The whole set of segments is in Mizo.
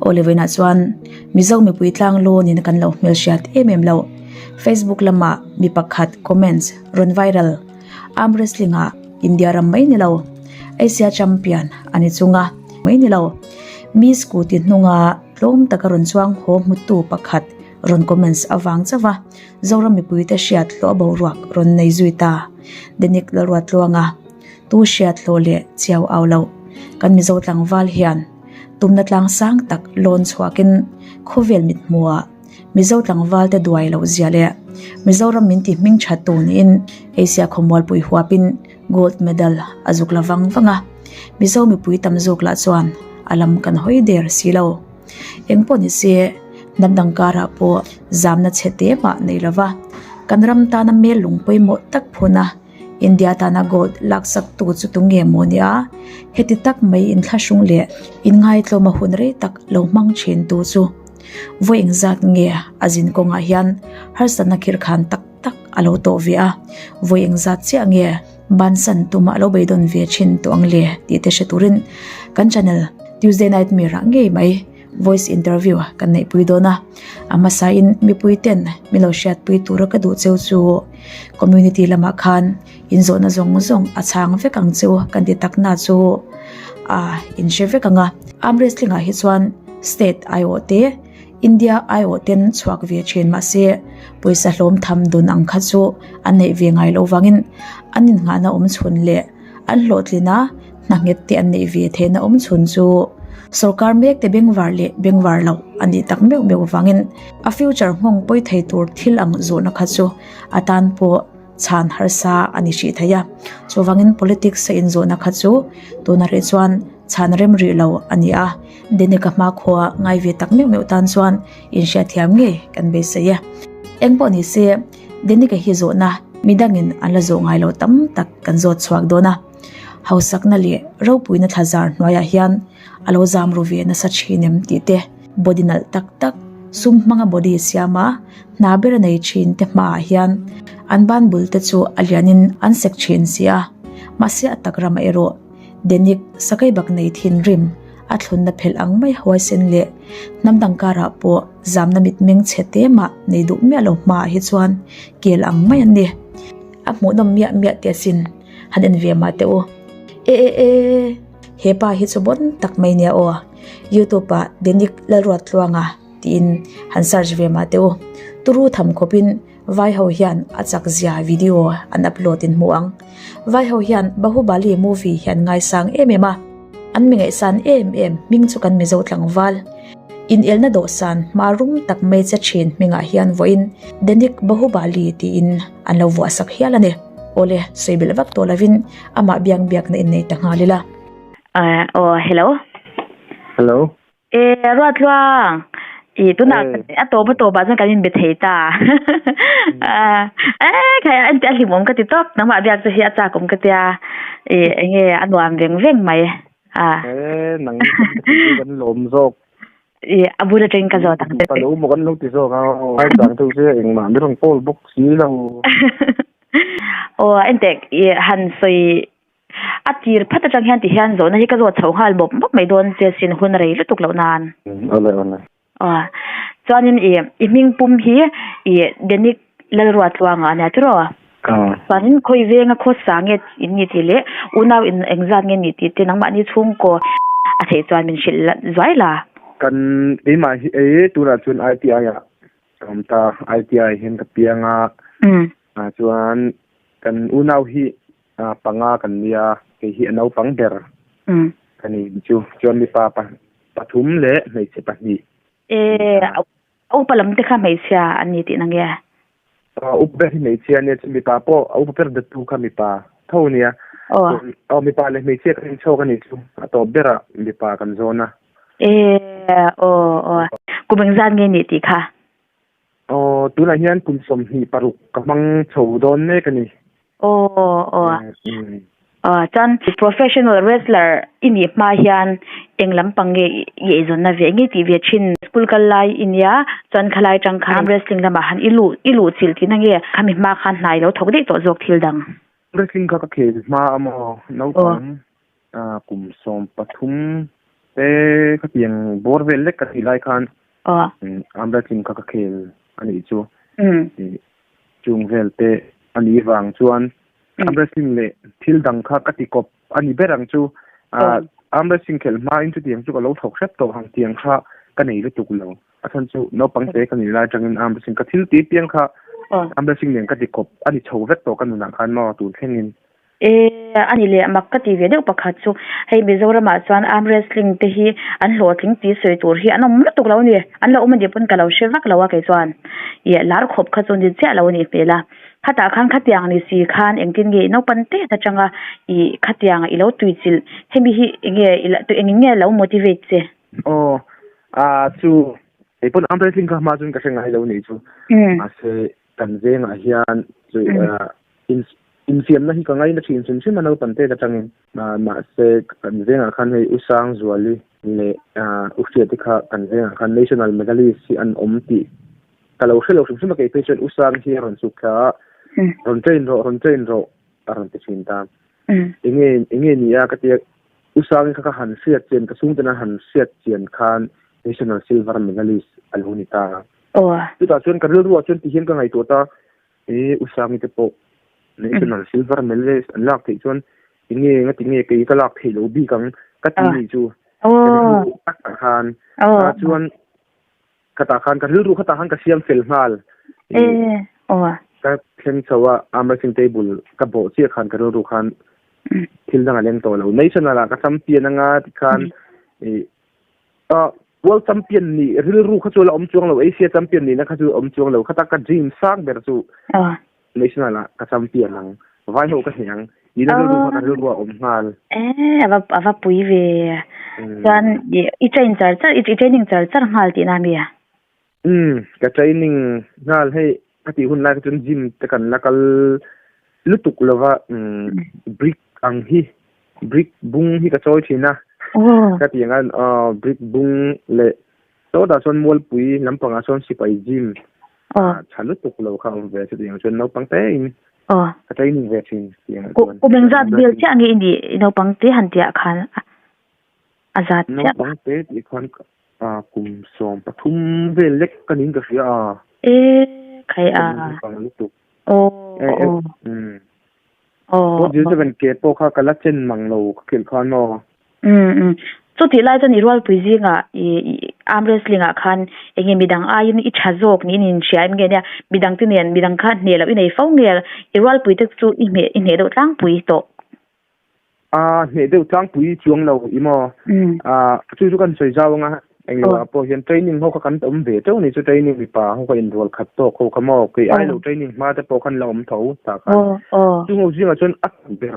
Aw le vawiinah chuan Mizo mipui tlang lawnin kan lo hmelhriat em em lo. Facebook lama mi pakhat comments rawn viral arm wrestling ah India ram mai ni lo Asia champion a ni chunga mai ni lo. Mi scooty hnunga tlawm taka rawn chuang haw hmutu pakhat rawn comments avang chauh a Zoram mipuite hriat hlawh boruak rawn nei zui ta. Denic Lalruatluanga tu hriat hlawh leh chiau au loh kan Mizo tlangval hian tumna tlang sang tak lawn chhuakin khawvel mit hmuhah Mizo tlangvalte duai loh zia leh Mizoram min ti hming that tu niin Asia khawmualpui huapin gold medal a zuk la vang vang a. Mizo mipui tam zawk lah chuan a lam kan hawi der si lo. Eng pawh ni se hnam dang karah pawh zamna chhe te mah nei lova kan ram tana mel lung pawimawh tak phun a. India tana gold laksak tu chu tunge maw nia? Heti tak mai inthlahrung leh inngaitlawma hun rei tak lo hmang thin tu chu vawi engzat nge a zin kawngah hian harsatna khirhkhan tak tak a lo tawh ve a, vawi engzat chiah nge bansan tuma a lo beidawn ve thin tawh ang le tih te hre turin kan channel Tuesday Nightmare ah ngei mai voice interview kan neihpui dawn a, a hmasain mipui ten min lo hriatpui tura ka duh cheu chu community lamah khan inzawhna zawng zawng a chhang vek ang cheu kan ti tak na chu a in hre vek ang a, arm wrestling ah hi chuan state aiawh te India aiawh ten chhuak ve thin mahse pawisa hlawm tham dun ang kha chu an neih ve ngai loh vangin an innghahna awm chhun leh An hlawhtlin a, hna nghet te an neih ve theihna awm chhun chu sorkar mek te bengvar leh bengvar loh a nih tak meuh meuh vangin a future nghawng pawi thei tur thil ang zawhna kha chu a tan pawh chhan harsa a ni hrih thei a. Chuvangin politics a inzawhna kha chu tuna rih chuan chhan rem rih lo a ni a, Denica hmakhua ngai ve tak meuh meuh tan chuan inhriatthiam ngei kan beisei e. Engpawh ni se. Denica hi zawhna midangin an la zawh ngai lo tam tak kan zawt chhuak dawn a, hausakna leh ropuina thlazar hnuaiah hian a lo zam ru ve nasa thin em tih te, body nalh tak tak sum hmanga body siama hna ber a nei thin te hmaah hian an ban bul te chu a lianin an sek thin si a, mahse a tak ramah erawh Denic Sakaibak nei thinrim a thlunna phelh ang mai huaisen leh hnam dang karah pawh zamna mitmeng chhe te mah nei duh miah lo hmaah hi chuan kel ang mai an ni. A hmuhnawm miah miah teh asin han en ve mah teh u. E e e he pa hi chu bon tak mai nia aw youtube ah Denic Lalruattluanga tiin han search ve mah teh u. Turu tham khawpin Vai ho hian a chak zia video an upload in hmu ang. Vai ho hian Bahubali movie hi an ngaisang em em a, an mi ngaihsan em em hming chu kan Mizo tlangval inelna dawhsan hma rum tak mai che thin hmingah hian vawiin Denic Bahubali tiin an lo vuahsak hial a ni. Awle, sawi belh vak tawh lovin amah biang biakna innei ta nghal ila. Aw hello. Hello. E Ruatluang, i tunah a tawp a tawpah chuan kan inbe thei ta. E khai a ente a hlimawm ka ti tawp, nangmah biak chu hi a chak awm ka tia, i enge a nuam veng veng mai a. E nang kan lawm zawk. I a bul atangin ka zawt ang che. Ka lo maw kan lo ti zawk a, ai dang deuh che engmah mi rawn call bawk si lo. Aw ente i han sawi A tir phat atang hian ti hian zawhna hi ka zawt chho nghal mawp mawp mai dawn che sin hun a rei lutuk loh nan. Awle awle. Aw chuanin i i hming pum hi i Denic Lalruatluanga a nia tiraw? Aw. Chuanin khawi venga khawsa nge in ni tih leh unau in engzat nge ni tih te nangmahni chhungkaw a theih chuan min hrilh la zuai la. Kan keimah hi ei tunah chuan ITI ah ka awm ta ITI hian ka piang a. Chuan kan unau hi panga kan nia, kei hi a naupang ber ka ni chu. Chuan mipa pathum leh hmeichhe pahnih. E, a upa lam te kha hmeichhia an ni tihna nge? A upa ber hi hmeichhia ania, chuan mipa pawh a upa ber datu kha mipa tho ania. Aw mipa leh hmeichhia kan inchhawk a ni chu, a tawp berah mipa kan zawn a. E, aw aw, kum engzat nge nih tih kha? Aw, tunah hian kum 26 ka hmang chho dawn mek a ni. Aw, aw. Aw, chuan professional wrestler i nih hma hian eng lampang nge i eizawnna ve nge tih ve thin? School kal lai i nia, chuan khalai tang khan wrestling lamah han i luh i luh chilh tihna nge khami hma khan hna i lo thawk daih tawh zawk thil dang? Wrestling kha ka khel hma a maw, naupang kum 13 te khatiang bawr vel lek ka tih lai khan arm wrestling kha ka khel a nih chu. Chung vel te a nih vang chuan arm wrestling leh thil dang kha ka ti kawp a ni ber ang chu. Arm wrestling khelh hmain chutiang chu ka lo thawk hrep tawh ang tiang kha ka nei lutuk lo. A chhan chu naupang te ka nih lai atangin arm wrestling ka thil tih piang kha arm wrestling nen ka ti kawp a ni chho vek tawh ka nunah khan maw tun thlengin. E, a ni leh mak ka ti ve deuh pakhat chu hei Mizoramah chuan arm wrestling te hi an hlawhtling tih sawi tur hi an awm lutuk lo a ni. An lo awm a nih pawn ka lo hre vak lo a kei chuan ih lar khawp kha chu ni chiah lo a nih hmel a. Khatah khan khatiang ni si khan engtin nge i naupan tet atanga ih khatiang i lo tuichilh hemi hi enge engin nge lo motivate che? Aw, a chu kei pawn arm wrestling kha hma chuan ka hre ngai lo nih chu. Mahse kan vengah hian chu infiamna hi ka ngaina thin hrim hrim a naupan tet atangin. Mahse kan vengah khan hei U Sangzuali leh U Hriati kha kan vengah khan national medalist hi an awm tih ka lo hre lo hrim hrim a kei phei chuan U Sang hi a rawn chhuk thla a, rawn train rawh rawn train rawh a rawn ti thin ta. Enge enge ni a ka tia U Sangi kha ka han hriat chian ka chhungten an han hriat chian khan national silver medalist a lo ni ta. Chutah chuan ka rilruah chuan tihian ka ngaihtuah ta, e U Sangi te pawh national silver medalist an lak theih chuan enge ngati nge kei ka lak theih lo bik ang ka ti ni chu. Ka rilru takah khan chuan Khatah khan ka rilru khatah khan ka siam fel nghal. E, aw. Ka thleng chho a, arm wrestling table ka bawh chiah khan ka rilru khan thil dang a leng tawh lo. National ah ka champion anga tikhan i world champion nih rilru kha chu la awm chuang lo, Asia champion nihna kha chu awm chuang lo. Khata ka dream sang ber chu national ah ka champion ang, vai ho ka hneh ang tihna rilru kha ka rilru a awm nghal. E, ava ava pui ve. Chuan i train char char, i training char char nghal tihna a mi a? Umm, ka training nghal hei ka tih hun lai kha chuan gym te kan la kal lutuk lova umm brick ang hi brick bung hi ka chawi thin a. Ka tih ang a brick bung leh Sawtah chuan Mualpui lampangah sawn sipai gym tha lutuk lo kha a awm ve chutiang chuan naupang te in ka training ve thin tiang ah chuan. Kum engzat vel chiah nge i nih naupang te han tih ah khan a zat chiah. Naupang te tih khan kum 13 vel lek ka niin ka hria a. E khai a. Naupang lutuk. Aw aw. Aw. 407 ke pawh kha ka la chen mang lo ka kilh khan maw. Umm umm. Chutih lai chuan i rualpui zingah i arm wrestling ah khan eng nge midang aiin i tha zawk niin in hria em nge nia midang te nen midang kha hneh loh i nei fo nge i rualpui te chu i hneh i hneh deuh tlangpui tawh. A hneh deuh tlangpui chuang lo i maw. A chu chu kan sawi zau anga eng lo ah pawh hian training ho kha kan awm ve teuh ni chu training mipa ho kha inrual khat tawk ho kha maw kei ai lo training hma te pawh khan la awm tho tah khan. Chung ho zingah chuan a ber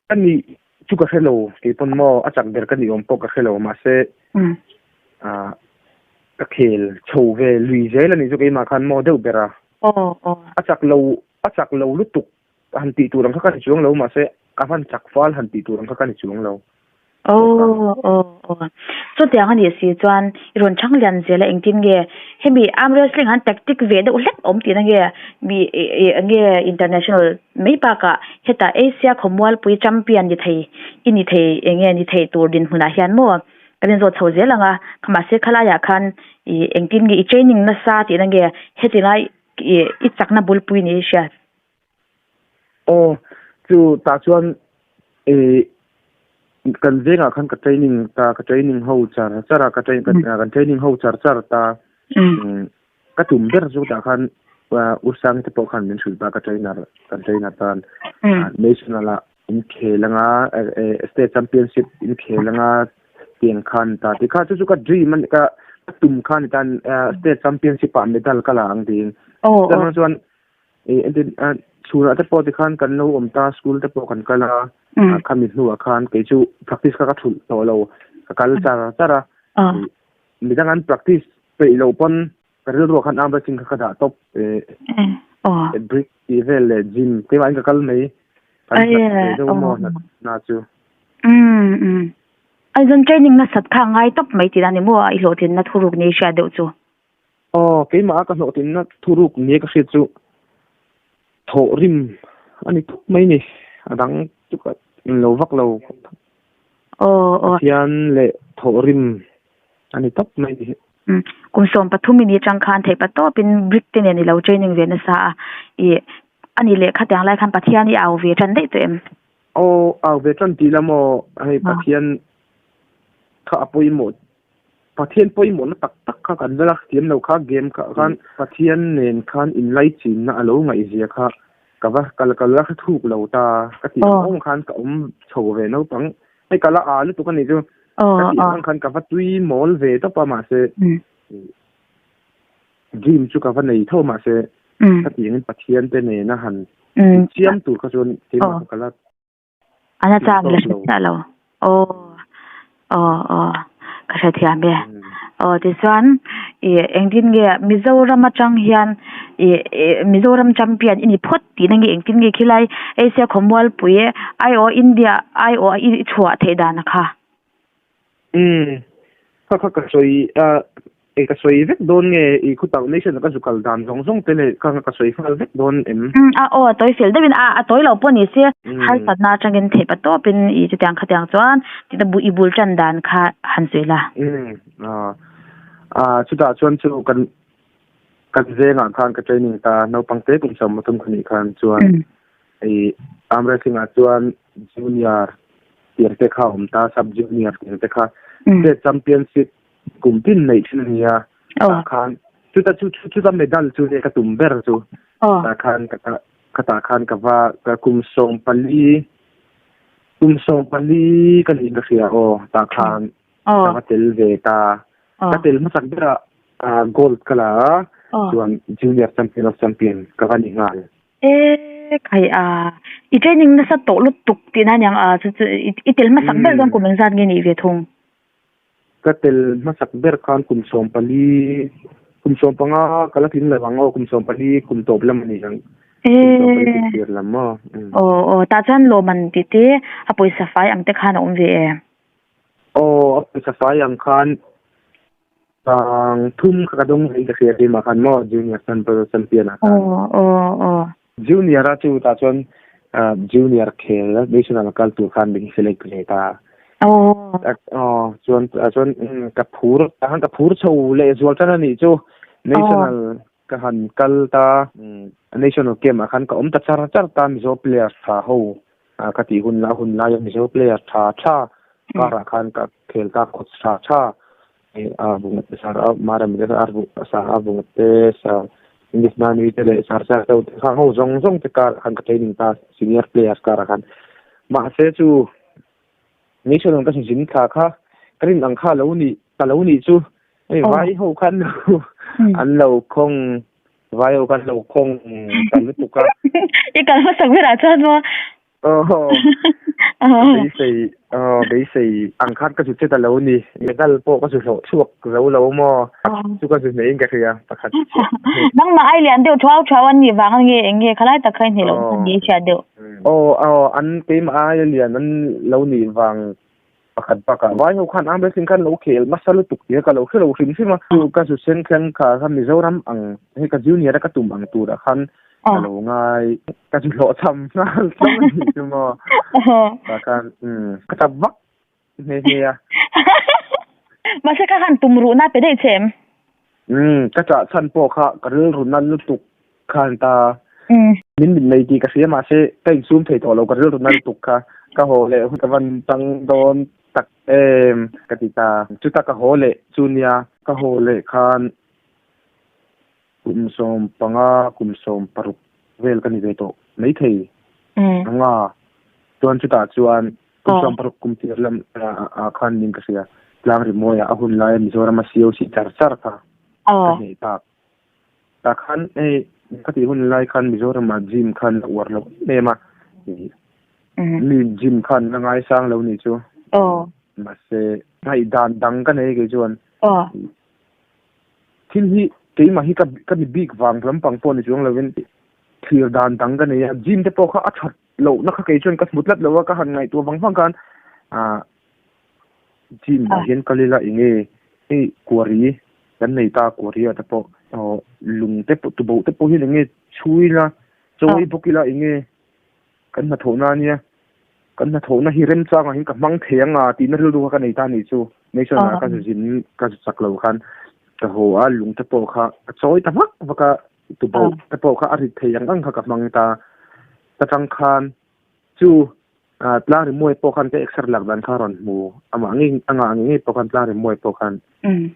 Ka nih chu ka hre lo, kei pawn maw a chak ber ka nih awm pawh ka hre lo, mahse ah ka khel chho ve lui zel a nih chu keimah khan maw deuh ber a. A chak lo, a chak lo lutuk han tih tur ang kha ka ni chuang lo, mahse a hman chak fal han tih tur ang kha ka ni chuang lo. Aw aw aw chutiang a nih si chuan i rawn chhang lian zel a engtin nge hemi arm wrestling han tactic ve deuh hlek awm tihna nge mi eng nge international mai bakah hetah Asia khawmualpui champion ni thei i ni thei eng nge ni thei tur dinhmunah hian maw kan inzawt chho zel ang a mahse khalaiah khan ih engtin nge i training nasa tihna nge heti lai ih i chakna bulpui ni i hriat. Aw, chu tah chuan ih kan vengah khan ka training ta, ka training ho char char a, ka train kan training ho char char ta. Ka tum ber chu tah khan U Sangi te pawh khan min hrilh ta ka trainer kan trainer tan national ah in khel anga state championship in khel anga tiang khan ta ti kha chu chu ka dream a ni ka tum kha ni tan state championship ah medal ka la ang tiin. Chuan Eh entin a chhunah te pawh tikhan kan lo awm ta school te pawh kan kal a khami hnuah khan kei chu practice kha ka thulh tawh lo ka kal char char a midang an practice peih loh pawn ka rilruah khan arm wrestling kha ka dah tawp eh brick tih vel leh gym keimah in ka kal mai kan hlat ve deuh maw hna chu. Aizawn training nasat kha a ngai tawp mai tih dan ni maw i hlawhtlinna thuruk ni i hriat deuh chu. Aw, keimah a ka hlawhtlinna thuruk nia ka hriat chu thawh rim a ni tawp mai ni, a dang chu ka lo vak lo. Aw, aw. Pathian leh Thawhrim a ni tawp mai ni hi. Kum 13 i nih atang khan theihpa tawpin brick te nen i lo training ve nasa a, i a nih leh khatiang lai khan Pathian i au ve tan daih tawh em? Aw, au ve tan tih la maw? Hei Pathian kha a pawimawh, Pathian pawimawhna tak tak kha kan la thiam lo kha game kha khan Pathian nen khan inlaichinna a lo ngaihzia kha ka va kal ka la hre thuk lo ta ka tih ang awm khan ka awm chho ve naupang hei ka la a lutuk a nih chu ka tih ang khan ka va tui mawl ve tawp a mahse dream chu ka va nei tho mahse ka tih angin Pathian te nena han chiam tur kha chuan keimah kha ka la Ana chang la hre chiah lo. Aw aw aw ka hre thiam e. Aw tichuan i engtin nge Mizoram atang hian i Mizoram champion i ni phawt tihna nge engtin nge khilai Asia khawmualpui aiawh India aiawh i chhuah theih dan a kha. Umm kha kha ka sawi a e ka sawi vek dawn nge i khutah nation a ka zu kal dan zawng zawng te leh kha kha ka sawi nghal vek dawn em? Umm a aw a tawi fel deuhin a a tawi lo pawh ni se harsatna atangin theih pa tawpin i chutiang khatiang chuan tihna bu i bul tan dan kha han sawi la. Umm a a chutah chuan chu kan kan zengah khan ka training ta naupang te kum 13 ka nih khan chuan i arm wrestling ah chuan junior tir te kha awm ta sub junior tir te kha state championship kum tin neih thin a ni a tah khan chuta chu chuta medal chu ka tum ber chu tah khan ka khatah khan ka va ka kum 14 kum 14 ka nih ka hria aw tah khan ka va tel ve ta ka tel hmasak berah gold ka la a chuan junior champion of champion ka va ni nghal. E khai a, i training nasa tawh lutuk tih na aniang a, chu chu i tel hmasak ber chuan kum engzat nge nih ve thung? Ka tel hmasak ber khan kum 14, kum 15 ka la tling lo ang aw, kum 14 kum tawp lam a ni ang. Kum 14 kum tir lam maw. Aw aw, tah chuan lawmman tih te a pawisa fai ang te khan a awm ve em? Aw, a pawisa fai ang khan Sang thum kha ka dawng in ka hria keimah khan maw junior champion ah khan. Aw aw aw. Junior a chu tah chuan junior khel national kal tur khan min select ve ta. Aw. Aw chuan chuan ka phur tah khan ka phur chho leh zual tan a nih chu national ka han kal ta national camp ah khan ka awm ta char char ta Mizo player tha ho ka tih hun la hun laia Mizo player tha tha karah khan ka khel ta coach tha tha a bunga te sar a mara mi te ar bu sa a bunga te sa English na ni te leh sar sar te kha ho zawng zawng te kar khan ka training ta senior players karah khan mahse chu national ka zin thla kha ka rin ang kha lo ni ka lo nih chu hei vai ho khan an lo khawng vai ho khan lo khawng ta lutuk a i kal hmasak berah chuan maw Aw beisei aw beisei ang khan ka zu che ta lo ni medal pawh ka zu hlawh chhuak zo lo maw chu ka zu hneh in ka hria pakhat chiah nangmah ai lian deuh thuau thuau an nih vang nge eng nge khalai tak kha i hneh loh khan i hriat deuh Aw aw an keimah aia lian an lo nih vang pakhat bakah vai ho khan arm wrestling khan lo khel hmasa lutuk tih kha ka lo hre lo hrim hrim a chu ka zu sen thleng kha kha Mizoram ang hei ka junior a ka tum ang turah khan ka lo ngai ka zu hlawh cham nghal tlawng a nih chu maw tah khan umm ka tap vak nghe nghe a. Mahse kha khan tum ruhna pe daih che em? Umm ka chah chhan pawh kha ka rilru nal lutuk khan ta min mit nei tih ka hria mahse ka insum thei tawh lo ka rilru nal lutuk kha ka haw leh hun ka van tang dawn tak em ka ti ta chuta ka haw leh chu nia ka haw leh khan kum 15 kum 16 vel ka ni ve tawh maithei anga chuan chutah chuan kum 16 kum tir lam ah khan nin ka hria tlang rimawi ah a hun laia Mizoram a COC char char kha ka hneh tak tah khan hei ka tih hun lai khan Mizoram ah gym khan a uar lo em em a mi gym khan la ngaisang lo nih chu mahse ngaihdan dang ka nei kei chuan Thil hi keimah hi ka mi bik vang lampang pawh ni chuang lovin thlir dan dang ka nei a, gym te pawh kha a that lohna kha kei chuan ka hmu tlat lo a, ka han ngaihtuah vang vang khan ah gym ah hian kal ila eng nge hei kuari kan nei ta kuari ah te pawh aw lung te pawh tuboh te pawh hian eng nge chhui ila chawi bawk ila eng nge kan hnathawhna ania kan hnathawhna hi remchangah hian ka hmang thei ang a tihna rilru kha ka nei ta a nih chu. National ah ka zu zin ka zu chak lo khan ka haw a, lung te pawh kha ka chawi ta vak vak a, tuboh te pawh kha a rit thei ang ang kha ka hmang ta. Ta tang khan chu tlang rimawi pawh khan ka exer lak dan kha rawn hmu. Amah ngei anga ngei ngei pawh khan tlang rimawi pawh khan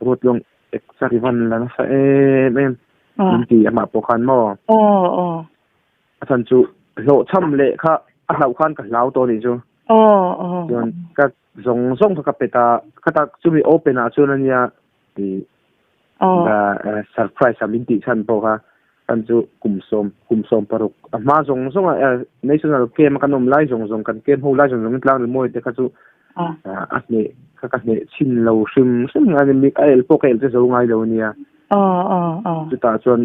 Ruatluang exer i van la nasa em em min ti amah pawh khan maw. A chhan chu hlawhchham leh kha a hlauh khan ka hlau tawh anih chu. Chuan ka zawng zawng kha ka pet a, khata chumi open ah chuan ania i surprise a min tih chhan pawh kha chhan chu kum sawm kum sawm paruk a hma zawng zawng a national camp a kan awm lai zawng zawng kan camp ho lai zawng zawng tlang rimawi te kha chu a hneh kha ka hneh chhin lo hrim hrim a ni a el pawh ka el che zo ngai lo ania chutah chuan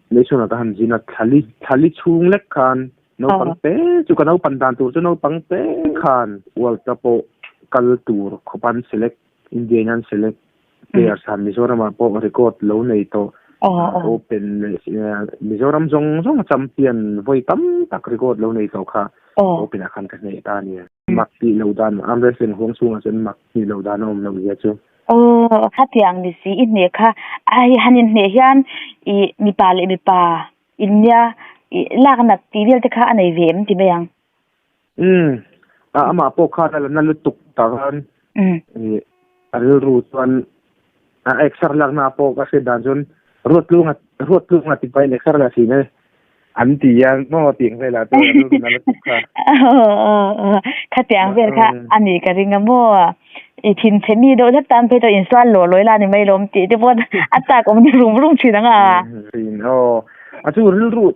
national ka han zin a thlali thlali chhung lek khan Naupang te chu ka naupan dan tur chu naupang te khan World Cup pawh kal tur khawp an select, India in an select players han Mizoram ah pawh record lo nei tawh Open leh Mizoram zawng zawng a champion vawi tam tak record lo nei tawh kha Open ah khan ka hneh ta a nia. Mak tih loh dan arm wrestling huang chhungah chuan mak tih loh dan a awm loh zia chu. Aw khatiang ni si i hneh kha ai han inhneh hian i mipa leh mipa Innia, i lak nat tih vel te kha a nei ve em ti mai ang? Umm, a amah pawh khan a la na lutuk tak a, i a rilru chuan a exer lakna pawh ka hriat dan chuan Ruatlunga Ruatlunga ti pahin exer la thin e an ti a maw tih ang velah chuan a rilru na lutuk kha. Khatiang vel kha a nih ka ring a maw? I thin chhe mi deuh hlek tan phei chuan insual lawh lawi la ni mai lawm tih te pawh a chak awm rum rum thin ang a. Thin aw. A chu rilru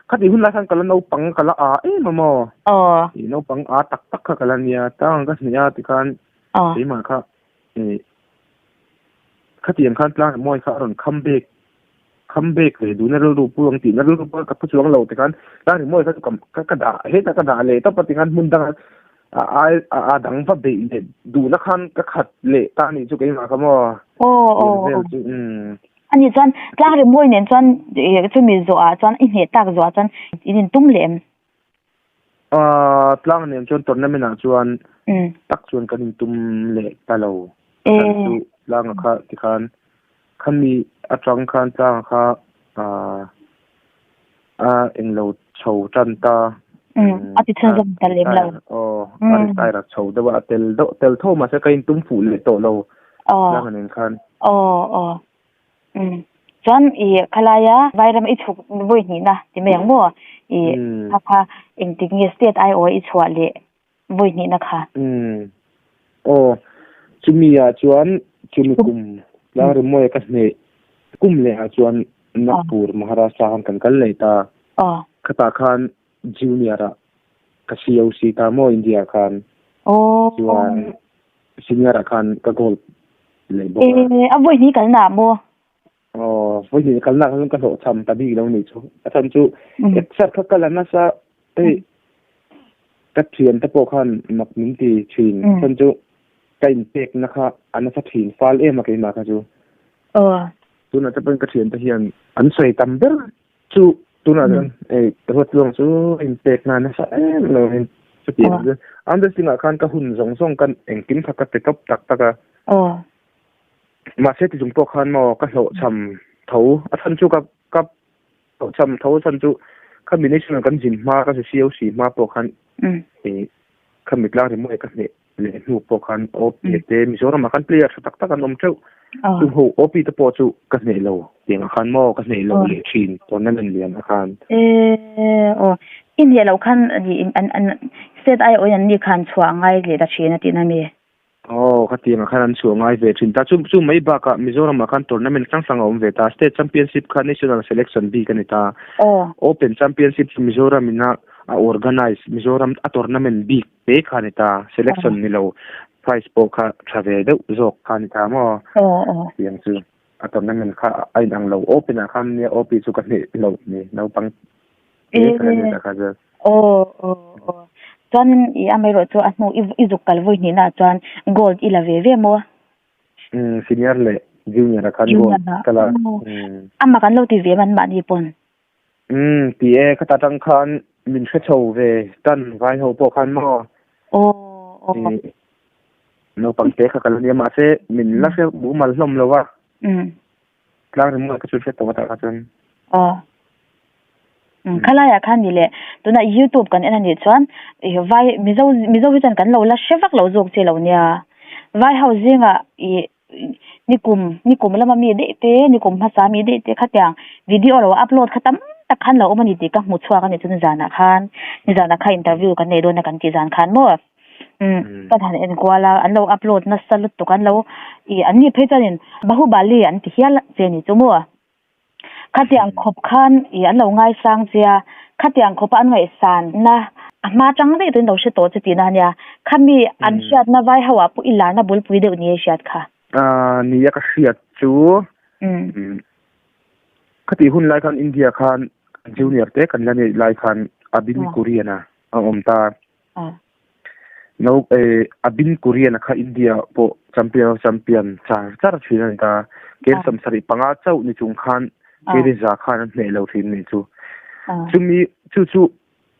khatih hun lai khan ka la naupang ka la a em a maw. Aw. I naupang a tak tak kha ka la nia tang ka hnih a tikhan keimah kha i khatiang khan tlang mawi kha a rawn kham bek kham bek ve duhna rilru pu ang tihna rilru pawh ka pu chuang lo tikhan tlang rimawi kha chu ka ka dah hetah ka dah leh tawp a tikhan hmun dangah a ai a dang va beih leh duhna khan ka khat leh ta anih chu keimah kha maw aw aw vel chu umm ani chuan tlang rimawi nen chuan chumi zawhah chuan i hneh tak zawhah chuan in intum leh em? Aaa tlang nen chuan tournament ah chuan tak chuan kan intum leh ta lo. Kan chu tlanga kha tikhan khami atang khan tlanga kha aaa a englo chho tan ta. A ti chhunzawm ta lem lo. Aw a retire a chho deuh a, a tel deuh tel tho mahse ka intum fuh leh tawh lo tlanga nen khan. Aw aw. Umm chuan i khalaia vairam i chhuk vawi hnihna ti mai ang maw? I kha kha engtik nge state aiawh i chhuah leh vawi hnihna kha? Umm aw chumi ah chuan chumi kum tlang rimawi ka hneh kum leh ah chuan Nagpur Maharashtra khan kan kal leh ta. Khatah khan junior ah ka COC ta maw India ah khan. Chuan Senior ah khan ka gold leh bawk a. Eh, a vawi hnih kalna ah maw? Aw, vawi hnih kalna ah khan ka hlawhchham ta bik lo nih chu. A chhan chu exer kha ka la nasa hei ka thian te pawh khan mak min ti thin. A chhan chu ka inpekna kha a nasa thin fal em a keimah kha chu. Aw. Tunah te pawhin ka thian te hian an sawi tam ber Chu tunah chuan ei Ruatluang chu a inpek na nasa em lo in chutiang chu arm wrestling ah khan ka hun zawng zawng kan engkim kha ka pe tawp tak tak a. Aw. Mahse ti chung pawh khan maw ka hlawhchham tho a chhan chu ka ka hlawhchham tho a chhan chu khami national kan zin hma ka COC hma pawh khan ei khami tlang rimawi ka hneh leh hnu pawh khan OP te Mizoram ah khan player tha tak tak an awm teuh. Chung ho OP te pawh chu ka hneh lo tiang ah khan maw ka hneh lo leh thin tournament lian ah khan. Eee aw i hneh loh khan an an state ai awin an ni khan chhuah ngai leh ta thin a tihna mi? Aw khatiang ah khan an chhuah ngai ve thin ta. Chu chu mai bakah Mizoram ah khan tournament hrang hrang a awm ve ta. State championship kha national selection bik a ni ta. Open championship chu Mizoram in a a organize Mizoram a tournament bik Te kha ni ta, selection ni lo, prize pawh kha tha ve deuh zawk kha ni ta maw? Tiang chu a tournament kha a inang lo, open ah khan nia OP chu ka hneh loh ni, naupang te kha ni ta kha chu. Aw aw aw chuanin i amaherawh chu a hnu i zuk kal vawi hnihna ah chuan gold i la ve ve maw? Umm senior leh junior ah khan gold ka la. Amah kan lo ti ve man mahni pawn. Umm ti e, khata tang khan min hre chho ve tan vai ho pawh khan maw? Aw aw. Naupang te kha ka la nia mahse min la hre mumal hlawm lo a. Tlang ringawt ka chu hre tawh a tah kha chuan. Aw. Khalaiah khan ni leh tuna youtube kan en a nih chuan ih vai mizo mizo hi chuan kan lo la hre vak lo zawk che lo nia. Vai ho zingah ih nikum nikum lama mi daih te nikum hmasa mi daih te khatiang video lo upload kha tam tak khan lo awm a ni tih ka hmu chhuak a ni chu nizanah khan nizanah kha interview kan nei dawn a kan tih zan khan maw. Umm ka han en kual a an lo upload nasa lutuk an lo ih an ni phei chuanin Bahubali an ti hial che ni chu maw khatiang khawp khan ih an lo ngaisang che a khatiang khawpa an ngaihsan na a hma tang daih tawhin lo hre tawh che tihna ania khami an hriatna vai ho ah pawh i larna bulpui deuh ni a hriat kha. Aaa nia ka hriat chu khati hun lai khan India khan junior te kan la neih lai khan Abin Kurian a awm ta. No eh Abin Kurian a kha India pawh champion of champion char char thin a ni ta. Ker samsarih panga chauh ni chung khan Keriza khan an hneh lo thin ni chu. Chumi chu chu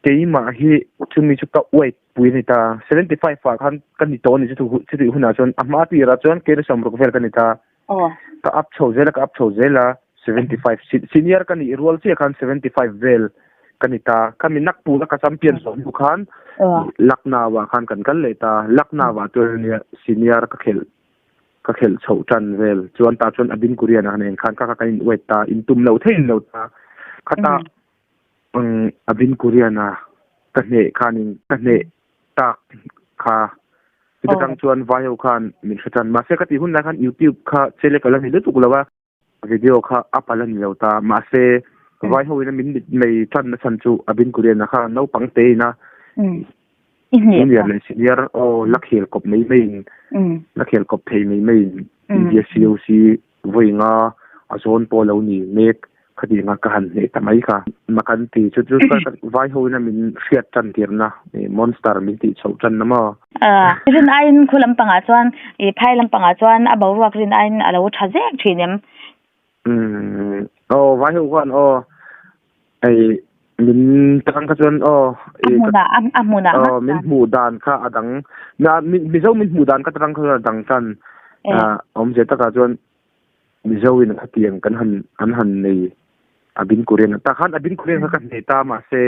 keimah hi chumi chu ka weight pui a ni ta. 75 ah khan ka ni tawh a ni chu chutih hunah chuan a hma tirah chuan Keri samruk vel ka ni ta. Ka up chho zel a ka up chho zel a 75 senior ka nih rual chiah khan 75 vel ka ni ta. Khami Nagpur a ka champion zawh hnu khan Lucknow ah khan kan kal leh ta. Lucknow ah chuan nia senior ka khelh ka khelh chhoh tan vel chuan tah chuan Abin Kurian a nen khan kha kha kan in weight ta in tum loh theihin lo ta. Khata Abin Kurian a ka hneh khanin ka hneh tak kha chuta tang chuan vai ho khan min hre tan mahse ka tih hun lai khan youtube kha chele ka la ni lutuk lo a video kha up a la ni lo ta mahse vai ho ina min mit mei tan na chhan chu Abin Kurian a kha naupang te ina junior leh senior aw la khel kawp mai mai in la khel kawp thei mai mai in India COC Vawi nga a zawn pawh lo ni mek khati anga ka han hneh ta mai kha. Makan ti chu chu vai ho ina min hriat tan tirna monster min tih chhoh tan na maw. Rin aiin khu lampangah chuan i phai lampangah chuan a boruak rin aiin a lo tha zek thin em? Umm aw vai ho khan aw hei min tang kha chuan aw A hmunah a hmunah aw min hmuh dan kha a dang Mizo min hmuh dan kha tang kha chuan a dang tan awmzia takah chuan Mizo in khatiang kan han an han nei Abin Kurian tah khan Abin Kurian kha ka hneh ta mahse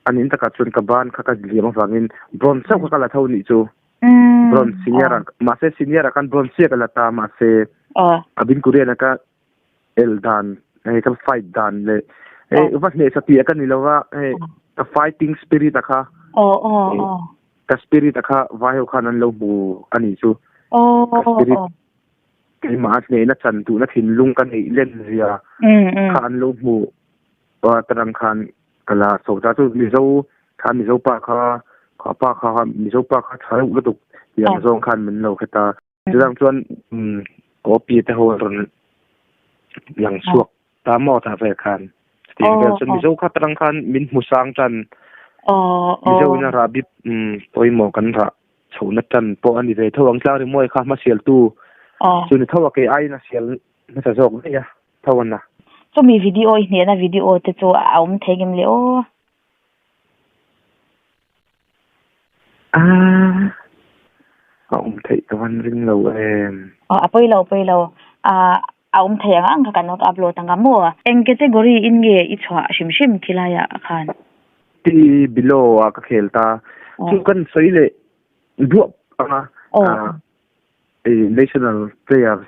a nin takah chuan ka ban kha ka liam avangin bronze chauh kha ka la tho nih chu. Bronze senior ah mahse senior ah khan bronze chiah ka la ta mahse Abin Kurian a ka el dan hei ka fight dan leh hei va hneh sa tih ka ni lo va hei ka fighting spirit a kha ka spirit a kha vai ho khan an lo hmu a nih chu ka spirit keimah a hnehna chan duhna thinlung ka neih len zia kha an lo hmu tarang khan ka la chho ta chu Mizo kha Mizo pa kha kha pa kha Mizo pa kha tha reuh lutuk tih ang zawng khan min lo hre ta. Chuvang chuan copy te ho an rawn lang chhuak ta maw tah vel khan. Chutiang vel chuan Mizo kha tarang khan min hmu sang tan Mizo in a rah bip pawimawh kan rah chhohna tan pawh a ni ve tho ang. Tlang rimawi kha hmasialtu chu ni tho a kei aiin a sial hmasa zawk daih a tho a na. Chumi video i hnehna video te chu a awm thei ngem le aw. Aaa a awm theih ka van ring lo em. Aw a pawi lo a pawi lo aaa a awm thei ang ang kha kan upload ang a maw. Eng category in nge i chhuah hrim hrim khilai ah khan? Ti below ah ka khel ta. Chu kan sawi leh duap ang a national player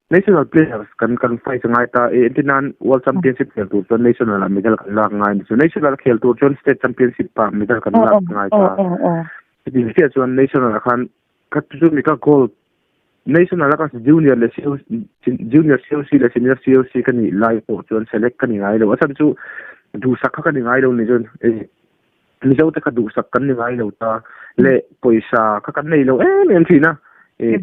National players kan kan fight a ngai ta e entir nan World Championship khel tur chuan National ah medal kan lak ngai a ni chu. National khel tur chuan State Championship ah medal kan lak ngai ta. Chutih chiah chuan National ah khan ka chu mi ka gold National a ka junior leh junior COC leh senior COC ka nih lai pawh chuan select ka ni ngai lo. A chhan chu duhsak kha ka ni ngai lo ni chuan e Mizo te kha duhsak kan ni ngai lo ta leh pawisa kha kan nei lo em em thin a e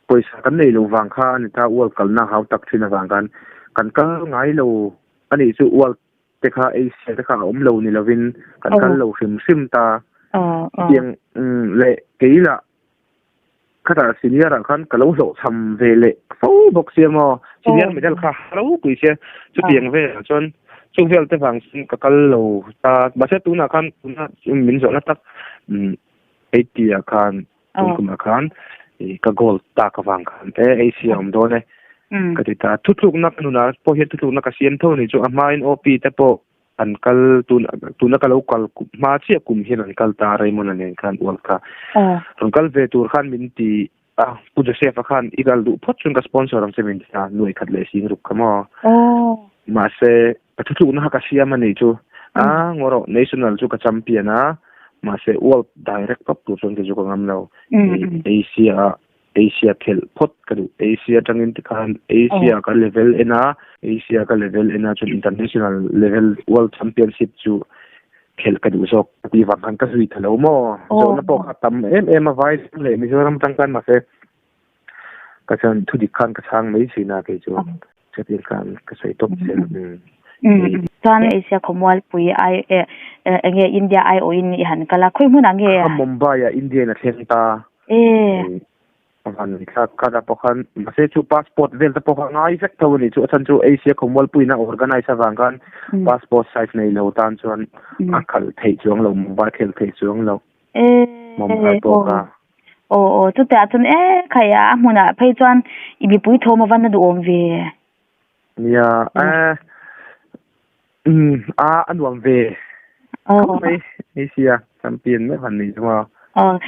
Pawisa kan nei lo vang kha a ni ta, World kalna hau tak thin avang khan kan kal ngai lo a nih chu World te kha Asia te kha a awm lo ni lovin kan kal lo hrim hrim ta. Chutiang leh kei lah khatah senior ah khan ka lo hlawhchham ve leh fo bawk sia maw, senior medal kha a ropui sia, chutiang velah chuan. Chung vel te vang chuan ka kal lo ta. Mahse tunah khan tuna min zawhna tak 80 ah khan tun kumah khan ka gold tak avang khan e Asia awm dawn e ka ti ta. Thutlukna ka nunah pawh hian thutlukna ka siam tho a ni chu a hmain OP te pawh an kal tun tuna ka lo kal hma chiah kum hian an kal ta Raymond-a nen khan World kha. Rawn kal ve tur khan min ti a, Pu Joseph-a khan i kal duh phawt chuan ka sponsor ang che min ti a, nuai khat leh sing ruk kha maw. Mahse ka thutlukna kha ka siam a nih chu a ngaw rawh national chu ka champion a, mahse world direct tawp tur chuan kei chu ka ngam lo. Asia ah Asia khelh phawt ka duh. Asia atangin tikhan Asia ka level en a, Asia ka level en a chuan international level world championship chu khelh ka duh zawk ka tih vang khan ka zui ta lo maw. Zawhna pawh kha a tam em em a, vai leh Mizoram atang khan mahse ka chuan thudik khan ka chhang mai thin a kei chu. Chutiang khan ka sawi tawp zel. Chuan Asia khawmualpui ai enge India aiawhin i han kal a, khawi hmunah nge? Kha Mumbai ah India in a thleng ta. A van thlak khan a pawh khan mahse chu passport vel te pawh kha ngai vek tho a ni chu a chhan chu Asia khawmualpuiin a organize avang khan passport size nei lo tan chuan a khalh theih chuang lo Mumbai khelh theih chuang lo Mumbai pawh kha. Aw aw chutah chuan e khai a hmunah phei chuan i mipui thawm a van a duhawm ve. Nia e umm a a nuam ve khawp mai Asia champion meuh han nih chu maw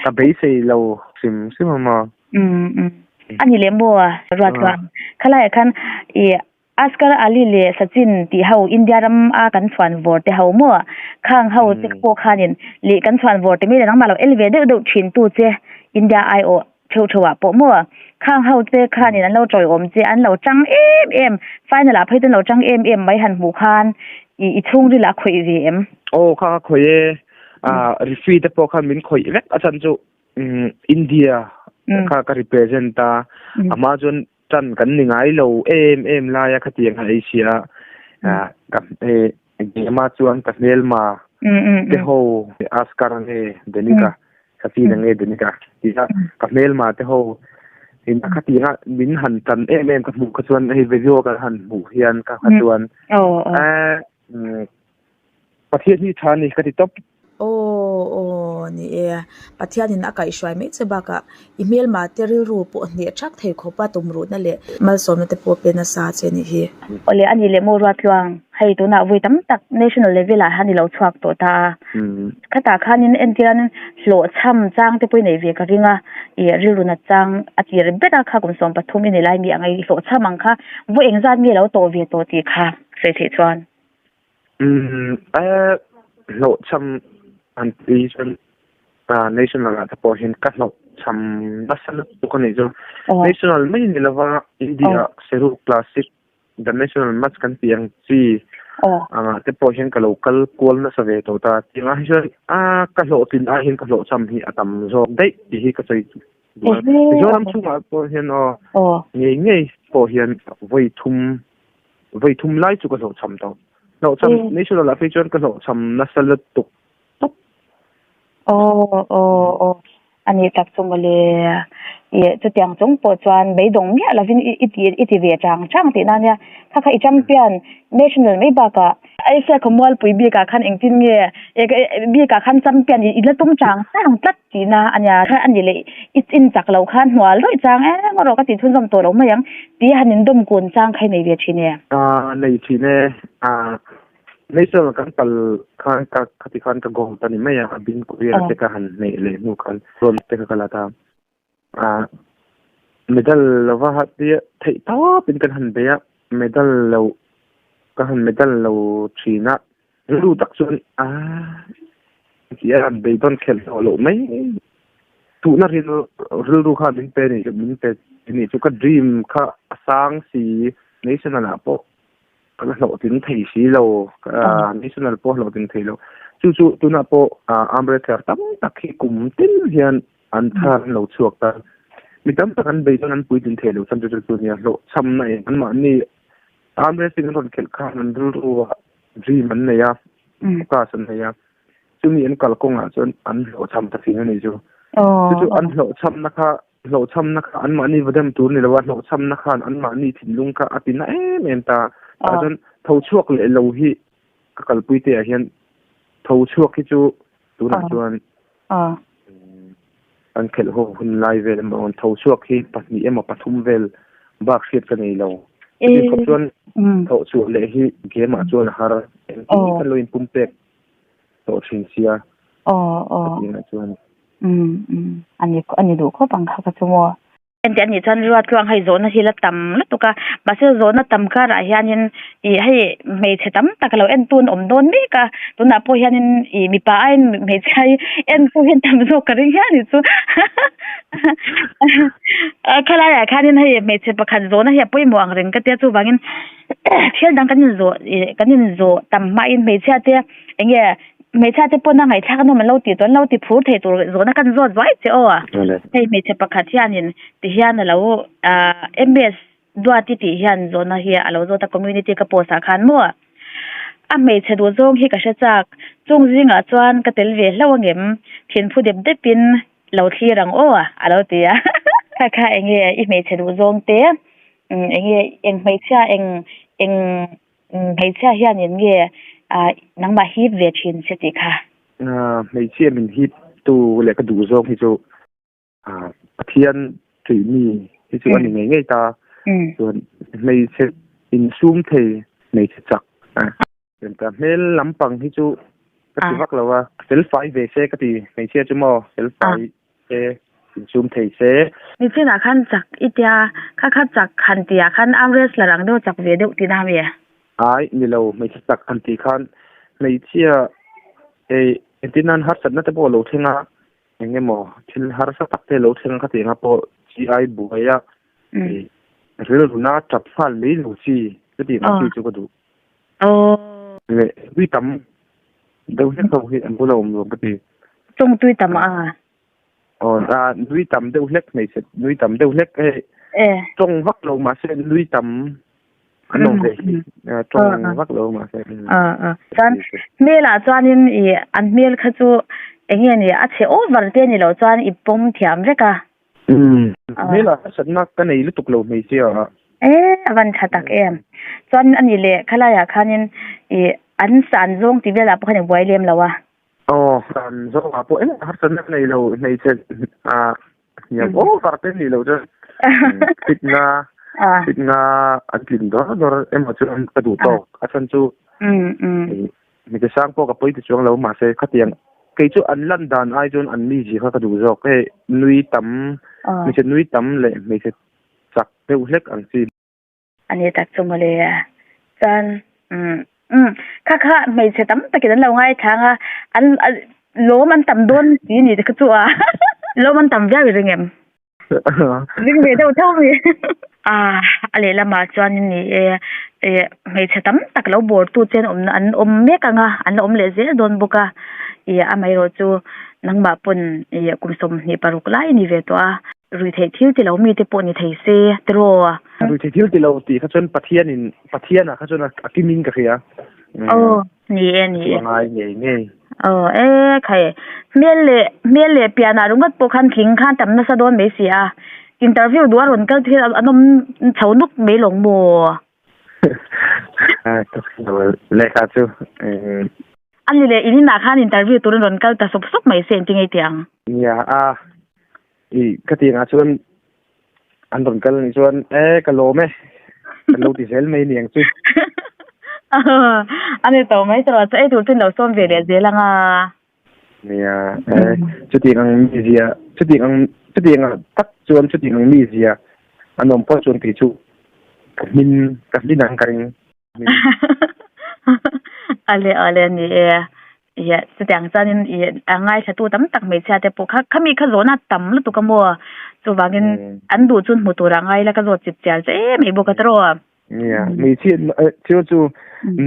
ka beisei lo hrim hrim a maw. Umm umm a ni leh maw Ruatluang khalaiah khan i Asghar Ali leh Sachin tih ho India ram a kan chhuan vawr te ho maw? Khang ho te pawh khanin leh kan chhuan vawr te mai leh nangmah lo el ve deuh deuh thin tu che India aiawh theuh theuh ah pawh maw? Khang ho te khanin an lo tawiawm che an lo tang em em final ah phei chuan lo tang em em mai han hmuh khan i i chhungril ah a khawih ve em? Aw khang a khawih e, ah referee te pawh khan min khawih vek a chhan chu India kha ka represent a, a hma chuan Tan kan ni ngai lo em em lai a khatiang a ei sia a ka e game a chuan ka hmelma te ho Oscar nge Denica Sachin nge Denica ti a ka hmelma te ho in a khatiang a min han tan em em ka hmuh kha chuan hei video kan han hmuh hian ka kha chuan a Pathian hi tha a ni ka ti tawp. Aw aw ni e, Pathianin a kaihhruai mai che bakah i hmelma te rilru pawh hneh thak thei khawp a tumruhna leh malsawmna te pawh pe nasa che a nih hi. Awle a ni leh maw Ruatluang, hei tunah vui tam tak national level ah hian i lo chhuak tawh ta a, khatah khanin entir an hlawhchham chang te pawh i nei ve ka ring a, i rilru nat chang a tir ber a kha kum 13 i nei lai mi ang a i hlawhchham ang kha vawi engzat nge lo tawh ve tawh tih kha sawi theih chuan. Umm hlawhchham an tih chuan national ah te pawh hian ka hlawhchham nasa lutuk a nih chu. National mai ni lova India Seru Classic the national match kan tih ang chi angah te pawh hian ka lo kal kual nasa ve tawh ta. Tiangah hi chuan a ka hlawhtlin ai hian ka hlawhchham hi a tam zawk daih tih hi ka sawi duh a. Mizoram chhungah pawh hian aw ngei ngei pawh hian vawi thum Vawi thum lai chu ka hlawhchham tawh. Hlawhchham national ah phei chuan ka hlawhchham nasa lutuk tawp. Aw aw aw a nih tak chu mawle. Ih chutiang chung pawh chuan beidawng miah lovin i i ti i ti ve chang chang tihna ania. Kha kha i champion national mai bakah Asia khawmualpui bikah khan engtin nge bikah khan champion i la tum chang chang tlat tihna ania. Kha a ni leh i chin chak loh khan hnual rawih chang em erawh ka tih chhunzawm tawh lo mai ang tih han indawm kun chang kha i nei ve thin e. Nei thin e. National kan kal khan ka khati khan ka gold a ni mai a, a bin Korea te ka han hneih leh hnu khan bronze te kha ka la ta. Medal lova tia theih tawpin kan han bei a, medal lo ka han medal lo thin a, rilru tak chuan a ti a han beidawn khelh tawh loh mai tuhna rilru kha min pe ni min pe ni chu ka dream kha a sang si national ah pawh Ka la hlawhtling thei si lo, national pawh hlawhtling thei lo. Chu chu tunah pawh arm wrestler tam tak hi kum tin hian an thar an lo chhuak ta. Mi tam tak an bei chuan an puitlin thei lo chuan chu chu chu nia hlawhchhamna eng anmahni arm wrestling an rawn khelh khan an rilru ah dream an nei a, focus an nei a. Chumi an kalkawngah chuan an hlawhchham ta thin a ni chu. Chu chu an hlawhchhamna kha Hlawhchhamna kha anmahni va dem tur ni lo a, hlawhchhamna khan anmahni thinlung kha a ti na em em ta. Tah chuan tho chhuak leh lo hi ka kalpui te ah hian tho chhuak hi chu tunah chuan an khelh ho hun lai vel emaw an tho chhuak hi pahnih emaw pathum vel bak hriat ka nei lo. Chutiang khawp chuan thawh chhuah leh hi game ah chuan a har engtin kan lo inpum pek tawh thin sia chutiangah chuan. A ni duh khawp ang kha ka chu maw. Engti anih chuan Ruatluang hei zawhna hi la tam lutuk a, mahse zawhna tam karah hianin ih hei hmeichhe tam tak lo entu an awm dawn mek a, tunah pawh hianin ih mipa aiin hmeichhia hi entu hi an tam zawk ka ring hial anih chu khalaiah khanin hei hmeichhe pakhat zawhna hi a pawimawh ang reng ka tia chuvangin thil dang kan inzawh ih kan inzawh tam hmain hmeichhia te eng nge Hmeichhia te pawn a ngaihthlak a nawm an lo tih tawh an lo ti phur thei tur zawhna kan zawt zuai che aw. Hei hmeichhe pakhat hianin ti hian a lo ah MS Duati tih hian zawhna hi a lo zawt a community ka post ah khan maw a hmeichhe duh zawng hi ka hre chak chung zingah chuan ka tel ve hlauh angem thinphu dep dep in lo thlir ang aw a lo ti a kha kha enge i hmeichhe duh zawng te enge eng hmeichhia eng eng Hmeichhia hianin nge nangmah hip ve thin che tih kha? Hmeichhia min hip tu leh ka duh zawng hi chu Pathian tih mi hi chu a ni ngei ngei ta. Chuan hmeichhe insum thei, hmeichhe chak hmel lampang hi chu ka ti vak lo a, felfai ve se ka ti hmeichhia chu maw felfai se insum thei se. Nichinah khan chak i tia, kha kha chak han tihah khan arm wrestler ang deuh chak ve deuh tihna ami? Ai, ni lo, hmeichhe chak han tih khan hmeichhia ei engtin nan harsatna te pawh a lo thleng a, eng emaw thil harsa tak te a lo thleng a khatiang a pawh chi ai buai a, rilruna tap nghal mai lo chi chutiang ang chi chu ka duh. Leh tui tam deuh hlek ho hi an bula awm nuam ka ti. Tawng tui tam a? Aw a nui tam deuh hlek hmeichhe nui tam deuh hlek hei tawng vak lo mahse nui tam an awm ve hi tawng vak lo mahse. Chuan hmelah chuanin i an hmel kha chu eng nge ni a chhe over te ni loh chuan i pawm thiam vek a. Hmelah harsatna ka nei lutuk lo hmeichhia ah. E a van tha tak em. Chuan a ni leh khalaiah khanin i an san zawng tih velah pawh khan i buai lem lo a. Aw san zawngah pawh engmah harsatna ka nei lo hmeichhe ah hniam over te nih loh chuan fit nga fit nga an tlin dawr dawr emaw chuan ka duh tawk a chhan chu Hmeichhe sang pawh ka pawi ti chuang lo mahse khatiang kei chu an lan dan ai chuan an mizia kha ka duh zawk hei nui tam hmeichhe nui tam leh hmeichhe chak deuh hlek ang chi. A ni tak chu mawle chuan umm umm kha kha hmeichhe tam takin an lo ngaithlang a an lawm an tam dawn si ni te kha chu a lawm an tam viau i ring em? Ring ve deuh tho mi. A a lehlamah chuanin ni e eh hmeichhe tam tak lo bawr tu che an awm an awm mek ang a an la awm leh zel dawn bawk a ih amaherawh chu nangmah pawn ih kum 26 lai a ni ve tawh a ruihtheih thil ti lo mi te pawh ni thei se tiraw. Ruihtheih thil ti lo tih kha chuan Pathianin Pathianah kha chuan a kimin ka hria. Aw ni e ni e. Chu a ngai ngei ngei. Aw e khai hmel leh hmel leh pianah ringawt pawh khan thing khan tam nasa dawn mai si a interview duh a rawn kal thil an awm chho nuk mai lawng maw. Lehkha chu. A ni leh in inah khan interview turin rawn kal ta sup sup mai se engtin nge i tih ang? Nia a i ka tih angah chuan An rawn kal anih chuan e ka lawm e kan lo ti zel mai aniang chu. A ni tawh mai tawh chu ei tur chu in lo sawm ve leh zel ang a. Nia e chutiang ang mizia chutiang ang chutiang ah tak chuan chutiang ang mizia an awm pawh chuan kei chu ka hmin ka hmin ang ka ring. Ale ale ni e Ia chutiang chuanin i a ngaithlatu tam tak hmeichhia te pawh kha khami kha zawhna tam lutuk a maw chuvangin an duh chu hmu turah ngai ila ka zawt chip chial che em mai bawk a tawrh. Nia hmeichhia thil chu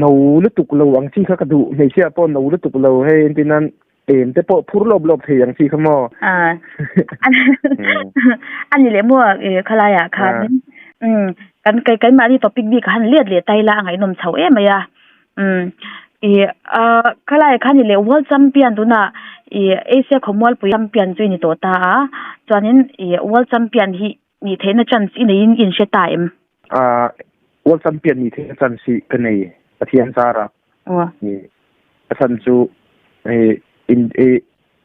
no lutuk lo ang chi kha ka duh hmeichhia pawh no lutuk lo hei entir nan em te pawh phur lawp lawp thei ang chi kha maw. A ni leh maw i khalaiah khanin kan keimahni topic bik ah han let leh ta ila a ngaihnawm chho em mai a. Umm ih ah khalai khan i leh world champion tunah ih Asia khawmualpui champion chu i ni tawh ta a chuanin ih world champion hi nih theihna chance i neiin i inhre ta em? Ah world champion nih theihna chance hi ka nei Pathian zarah. Aw. A chhan chu in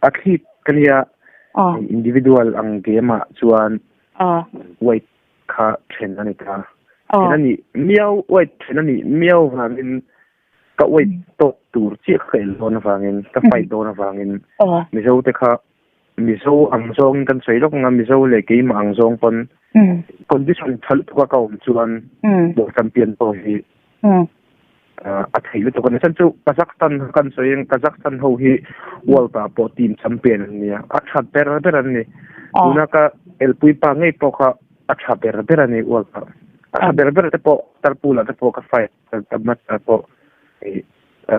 athlete ka nia individual ang game ah chuan weight kha then a ni ta. Then a nih miau weight then a nih miau vangin ka weight tawk tur chiah kha ka el dawn avangin ka fight dawn avangin Mizo te kha Mizo ang zawngin kan sawi lawk ang a, Mizo leh keimah ang zawng pawn condition tha lutuk a ka awm chuan World Champion pawh hi a theih lutuk a ni. Chuan chu Kazakhstan kan sawi ang, Kazakhstan ho hi World ah pawh team champion an nia, a tha ber ber an ni. Tuna ka elpui pa ngei pawh kha a tha ber ber a ni World ah. A tha ber ber te pawh Tarpul ah te pawh ka fight ka match ah pawh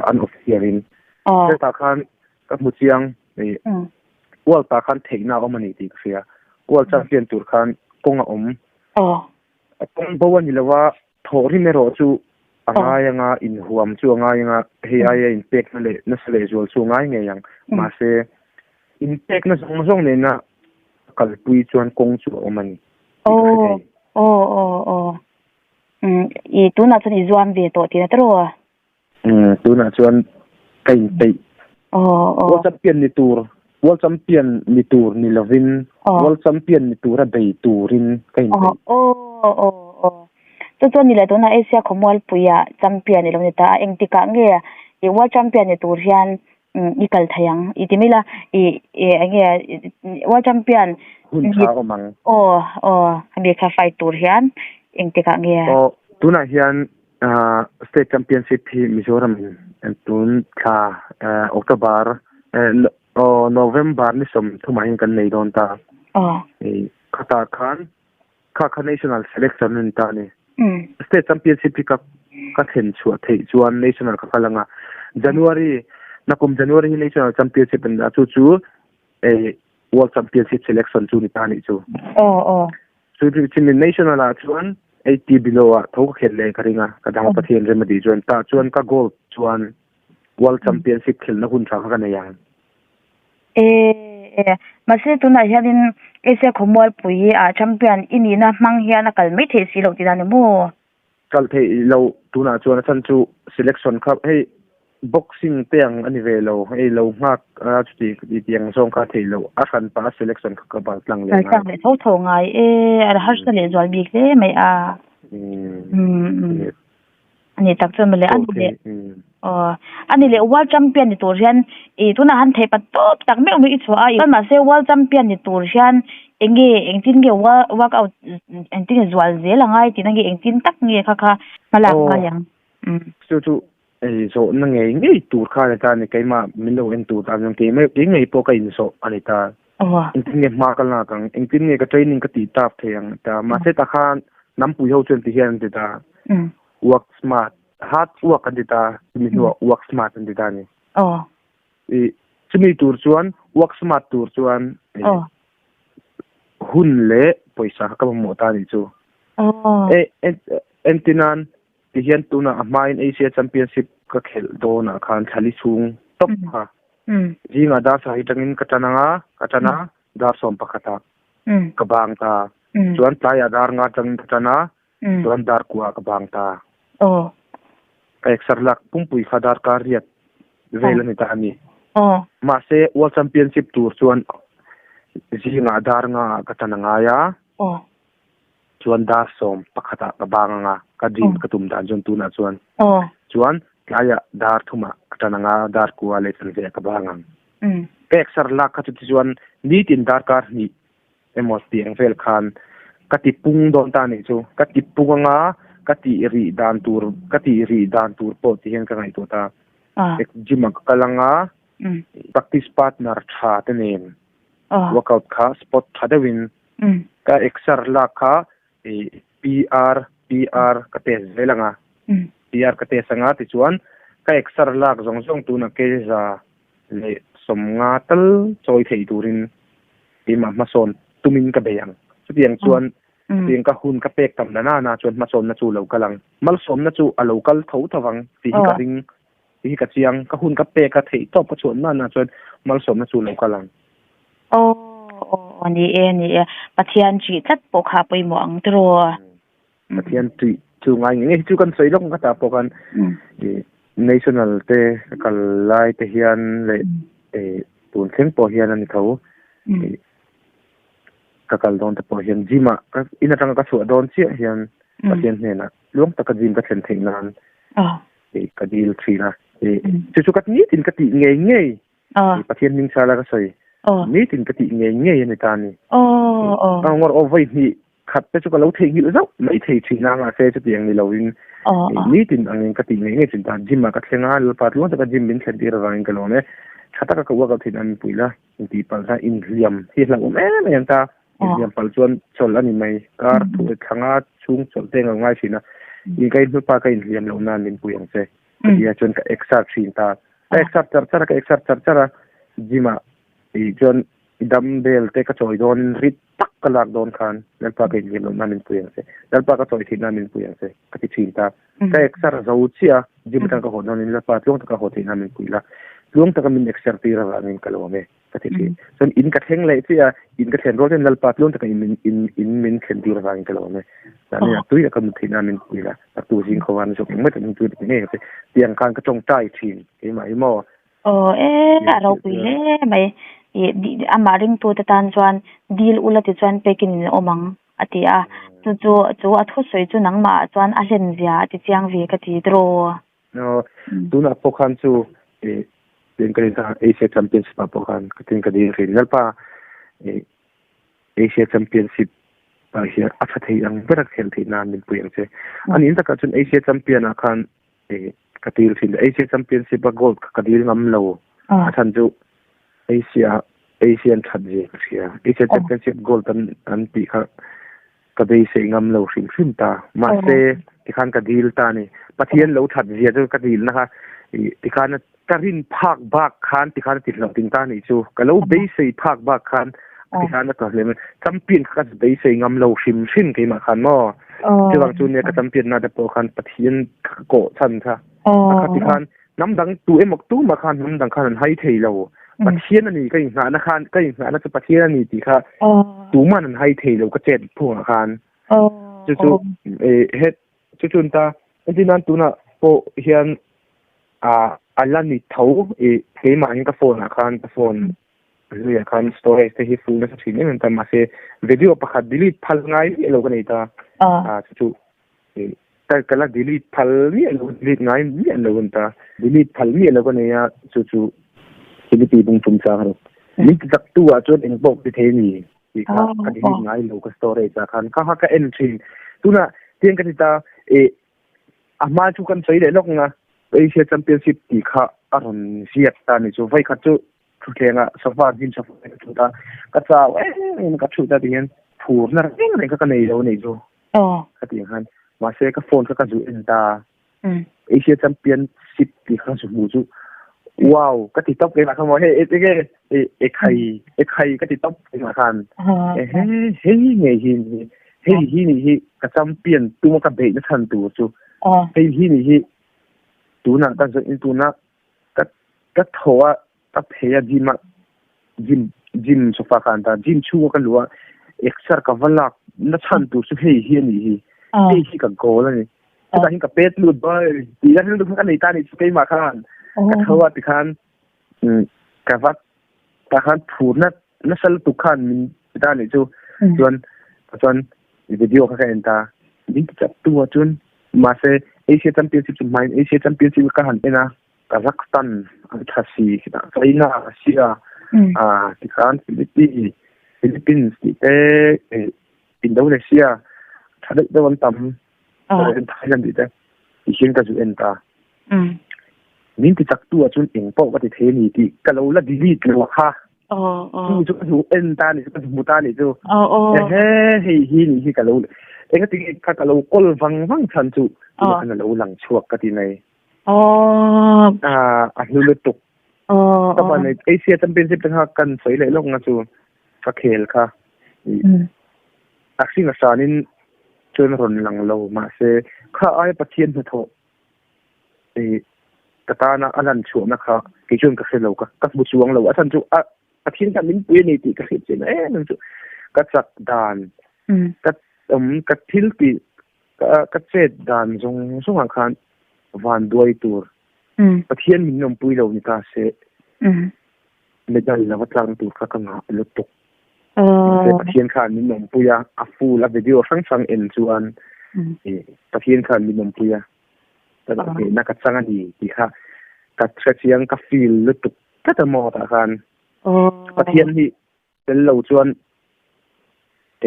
an official in. Hetah khan Ka hmu chiang i World ah khan theihna a awm a ni tih ka hria. World champion tur khan kawng a awm. A kawng bo a ni lo a, thawhrim erawh chu a ngai ang a, inhuam chu a ngai ang a, hei aia inpekna leh nasa lehzual chu a ngai ngei ang. Mahse, inpekna zawng zawng nena kalpui chuan kawng chu a awm a ni tih ka hre thei. Aw, aw, aw. I tunah chuan i zuam ve tawh tihna tawh a? Umm tunah chuan ka inpeih. World champion ni tur, World champion ni tur ni lovin, World champion ni tura bei turin ka inpeih. Aw aw aw. Chu chuan ni leh tunah Asia khawmualpuia champion i lo ni ta a, engtikah nge i World champion ni tur hian i kal thei ang? I ti mai la, i enge World champion Hun tha awm ang. Aw aw, hemi kha fight tur hian engtikah nge? Aw, tunah hian State Championship hi Mizoram in tun thla October November ni 30 ah hian kan nei dawn ta. Khatah khan kha kha National Selection a ni ta a ni. State Championship hi ka ka thlen chhuah theih chuan National ka kal ang a. January nakum January hi National Championship a ni a chu chu World Championship Selection chu ni ta a nih chu. Chu chu chimi national ah chuan 80 below ah tho ka khelh leh ka ring a, ka dang Pathian rem a tih chuan tah chuan ka gold chuan World Championship khelhna hun tha kha ka nei ang. E e, mahse tunah hianin Asia khawmualpui ah champion i nihna hmang hian a kal mai theih si loh tih dan ni maw? Kal theih lo tunah chuan a chhan chu selection kha hei boxing te ang a ni ve lo hei lo nghak a chuti ti tih ang zawng kha a theih loh a hran pah a selection kha ka bal tlang leh ngai. Bal tlang leh tho tho ngai e a harsa leh zual bik hle mai a. Umm a ni tak chuan mawle a ni leh aw a ni leh world champion ni tur hian ih tunah han theih pat tawp tak meuh meuh i chhuah a mahse world champion ni tur hian Enge engtin nge workout engtin nge zual zel a ngai tihna nge engtin tak nge kha kha hmalak ngai ang? Chu chu ei zawhna ngei ngei tur kha a ni ta a ni keimah min lo en tur tan chuan keimah kei ngei pawh ka inzawh a ni ta. Engtin nge hma ka lak ang engtin nge ka training ka tih tap thei ang ta mahse tah khan nampui ho chuan ti hian an ti ta work smart hard work an ti ta chumi hnuah work smart an ti ta a ni. I chumi tur chuan work smart tur chuan hun leh pawisa kha ka mamawh ta anih chu. E entinan tihian tunah a hmain Asia Championship ka khelh dawnah khan thlali chhung tawp kha zingah dar sarih tangin ka tan anga ka tan a dar 11 ah ka bang ta chuan tlaiah dar nga tangin ka tan a chuan dar kuah ka bang ta. Ka exer lak pumpui kha dar kar riat vel a ni ta a ni. Mahse World Championship tur chuan zingah dar nga ah ka tan a ngai a, chuan dar 11 ah ka bang ang a, ka dream ka tum dan chuan tunah chuan. Chuan tlaiah dar thum ah ka tan ang a, dar kua leh chanve ah ka bang ang. Ka exer lak kha chuti chuan nitin dar kar hnih emaw tiang vel khan ka ti pung dawn ta anih chu. Ka ti pung anga ka tih rih dan tur ka tih rih dan tur pawh ti hian ka ngaihtuah ta. Gym ah ka kal anga practice partner tha te nen workout kha spot tha deuhin ka exer lak kha PR PR ka test zel anga PR ka test anga tichuan ka exer lak zawng zawng tunah keza leh 50 tal chawi theih turin keimah hmasawn tumin ka bei ang. Chutiang chuan chutiang ka hun ka pek tam na nana chuan hmasawnna chu lo kal ang. Malsawmna chu a lo kal tho tho vang tih hi ka ring tih hi ka chiang. Ka hun ka pek a theih tawp ka chhuah nana chuan malsawmna chu lo kal ang. Aw aw ni e ni e Pathian ṭih tlat pawh kha a pawimawh ang tiraw. Pathian ṭih chu ngai ngei ngei hi chu kan sawi lawk ang ka ta pawh khan. National te ka kal lai te hian leh tun thleng pawh hian a ni tho. Ka kal dawn te pawh hian gym ah ka in atanga ka chhuah dawn chiah hian Pathian hnenah tluang taka gym ka thlen theih nan ka dil thin a. Chu chu ka nitin ka tih ngei ngei Pathian hming sala ka sawi nitin ka tih ngei ngei a ni ta a ni. Ngawr aw vawi hnih khat te chu ka lo theihnghilh zauh mai thei thin a, mahse chutiang ni lovin nitin angin ka tih ngei ngei thin ta. Gym ah ka thleng a, Lalpa tluang taka gym min thlen tir avangin ka lawm e. Tha taka ka workout thin a min puih la, intih palh kha inhliam hi hlauhawm em em ta. Inhliam palh chuan chawlh a ni mai, kar thu thlanga chhung chawlh te ang lo ngai thin a, in ka inhnupa ka inhliam loh nan min pui ang che ka ti a, chuan ka exer thin ta. Ka exer char char a, ka exer char char a, gym ah chuan Dumbbell te ka chawi dawn rit tak ka lak dawn khan Lalpa ka inhliam loh nan min pui ang che, Lalpa ka chawi theih nan min pui ang che ka ti thin ta. Ka exer zo chiah a, gym atang ka haw dawnin Lalpa tluang taka haw theih nan min pui la, tluang taka min exer tir avangin ka lawm e ka ti thin. Chuan in ka thleng leh chiah a, in ka thlen rual chuan Lalpa tluang taka in in in min thlen tir avangin ka lawm e. Mahni ah tui taka mut theih nan min pui la, taktu zing khaw van zawk engmah takin tui ta ti ngei ang che tiang khan ka tawngtai thin keimah hi maw. Aw e, a ropui hle mai. Ih amah ringtute tan chuan dil ula tichuan pekin in awm ang a ti a. Chu chu chu a thusawi chu nangmah ah chuan a hlen zia a ti chiang ve ka ti draw. Aw, tunah pawh khan chu ih tin ka rin Asia Championship ah pawh khan ka tin ka dil thin. Lalpa ih Asia Championship ah hian a tha thei ang ber a khelh theih nan min pui ang che. A nih takah chuan Asia Champion ah khan ka dil thin. Asia Championship a gold kha ka dil ngam lo. A chhan chu Asia Asian that zia ka hria. Asia Championship gold an an tih kha ka beisei ngam lo hrim hrim ta. Mahse tikhan ka dil ta ni. Pathian lo that zia chu ka dil na kha tikhan ka rin phak bak khan tikhan a ti hlawhtling ta nih chu. Ka lo beisei phak bak khan tikhan a tla hle mai. Champion kha ka beisei ngam lo hrim hrim keimah khan maw. Chuvang chu nia ka champion na te pawh khan Pathian kha ka kawh chhan kha. A kha tikhan hnam dang tu emaw tumah khan hnam dang khan an hai thei lo. Pathian a ni ka inghahna khan ka inghahna chu Pathian a ni tih kha tuman an hai thei lo ka chet phungah khan. Chu chu het chu chun ta entir nan tunah pawh hian ah a la ni tho ih keimah hian ka phone ah khan ka phone hluiah khan storage te hi full nasa thin em em ta mahse video pakhat delete phal ngai miah lo ka nei ta ah chu chu ih ka ka la delete phal miah lo delete ngai miah lo a ni ta delete phal miah lo ka nei a chu chu Philipi bung tum chang rawh min ti chak tu ah chuan engpawh ka ti thei a ni tih kha ka delete ngai lo ka storage ah khan kha kha ka en thin tunah tiang ka ti ta ih A hma chu kan sawi leh lawk ang a, Asia Championship tih kha a rawn ziak ta a ni chu. Vawikhat chu thutthlengah sofa gym sofa ka thut a, ka chau em em a ka thut a ti hian phurna reng reng kha ka nei lo a nih chu ka ti ang khan. Mahse ka phone kha ka zu en ta a, Asia Championship tih kha ka zu hmuh chu wow ka ti tawp keimah kha maw hei enge e khai e khai ka ti tawp keimah khan ehe hei ngei hi Hei hi nih hi ka champion tuma ka beihna chhan tur chu. Hei hi nih hi tunah ka zawih in tuna ka ka tho a ka phei a gym a gym gym sofa khan ta gym chhunga ka luh a exer ka va lak na chhan tur chu hei hi a nih hi. Hei hi ka goal a ni. Chutah hian ka pet lut bai tih na rilru kha ka nei ta nih chu keimah khan ka tho a tikhan ka va tah khan phurna nasa lutuk khan min ti ta nih chu chuan chuan video kha ka en ta min ti chak tu a chuan mahse Asia Championship chu hmain Asia Championship ka han en a Kazakhstan an tha si khitah China Russia a tikhan Philippines Philippines tih te Indonesia tha deuh deuh an tam Thailand tih te ti hian ka zu en ta min ti chak tu ah chuan eng pawh ka ti thei a ni tih ka lo la delete lo a kha chu chu ka hmu en ta ni chu ka hmu ta ni chu ehe hei hi ni hi ka lo enga tinge kha ka lo kawl vang vang chhan chu tuna khan a lo lang chhuak ka ti mai a hlu lutuk ka ban Asia Championship te kha kan sawi leh lawk nga chu ka khel kha a hring a hranin chuan rawn lang lo mahse kha aia Pathian hnathawh ih ka tana a lan chhuahna kha kei chuan ka hre lo ka ka hmu chuang lo a chhan chu a Pathian khan min pui a ni tih ka hriat chian em em chu ka chak dan ka awm ka thil tih ka ka chet dan zawng zawngah khan van duai tur. Pathian min awmpui lo ni ta se medal lova tlang tur kha ka ngah lutuk. Mahse Pathian khan min awmpui a, a full a video hrang hrang en chuan Pathian khan min awmpui a, ka hnehna ka chang a ni tih kha ka hrechiang ka feel lutuk tlat a maw tah khan. Pathian hi tel lo chuan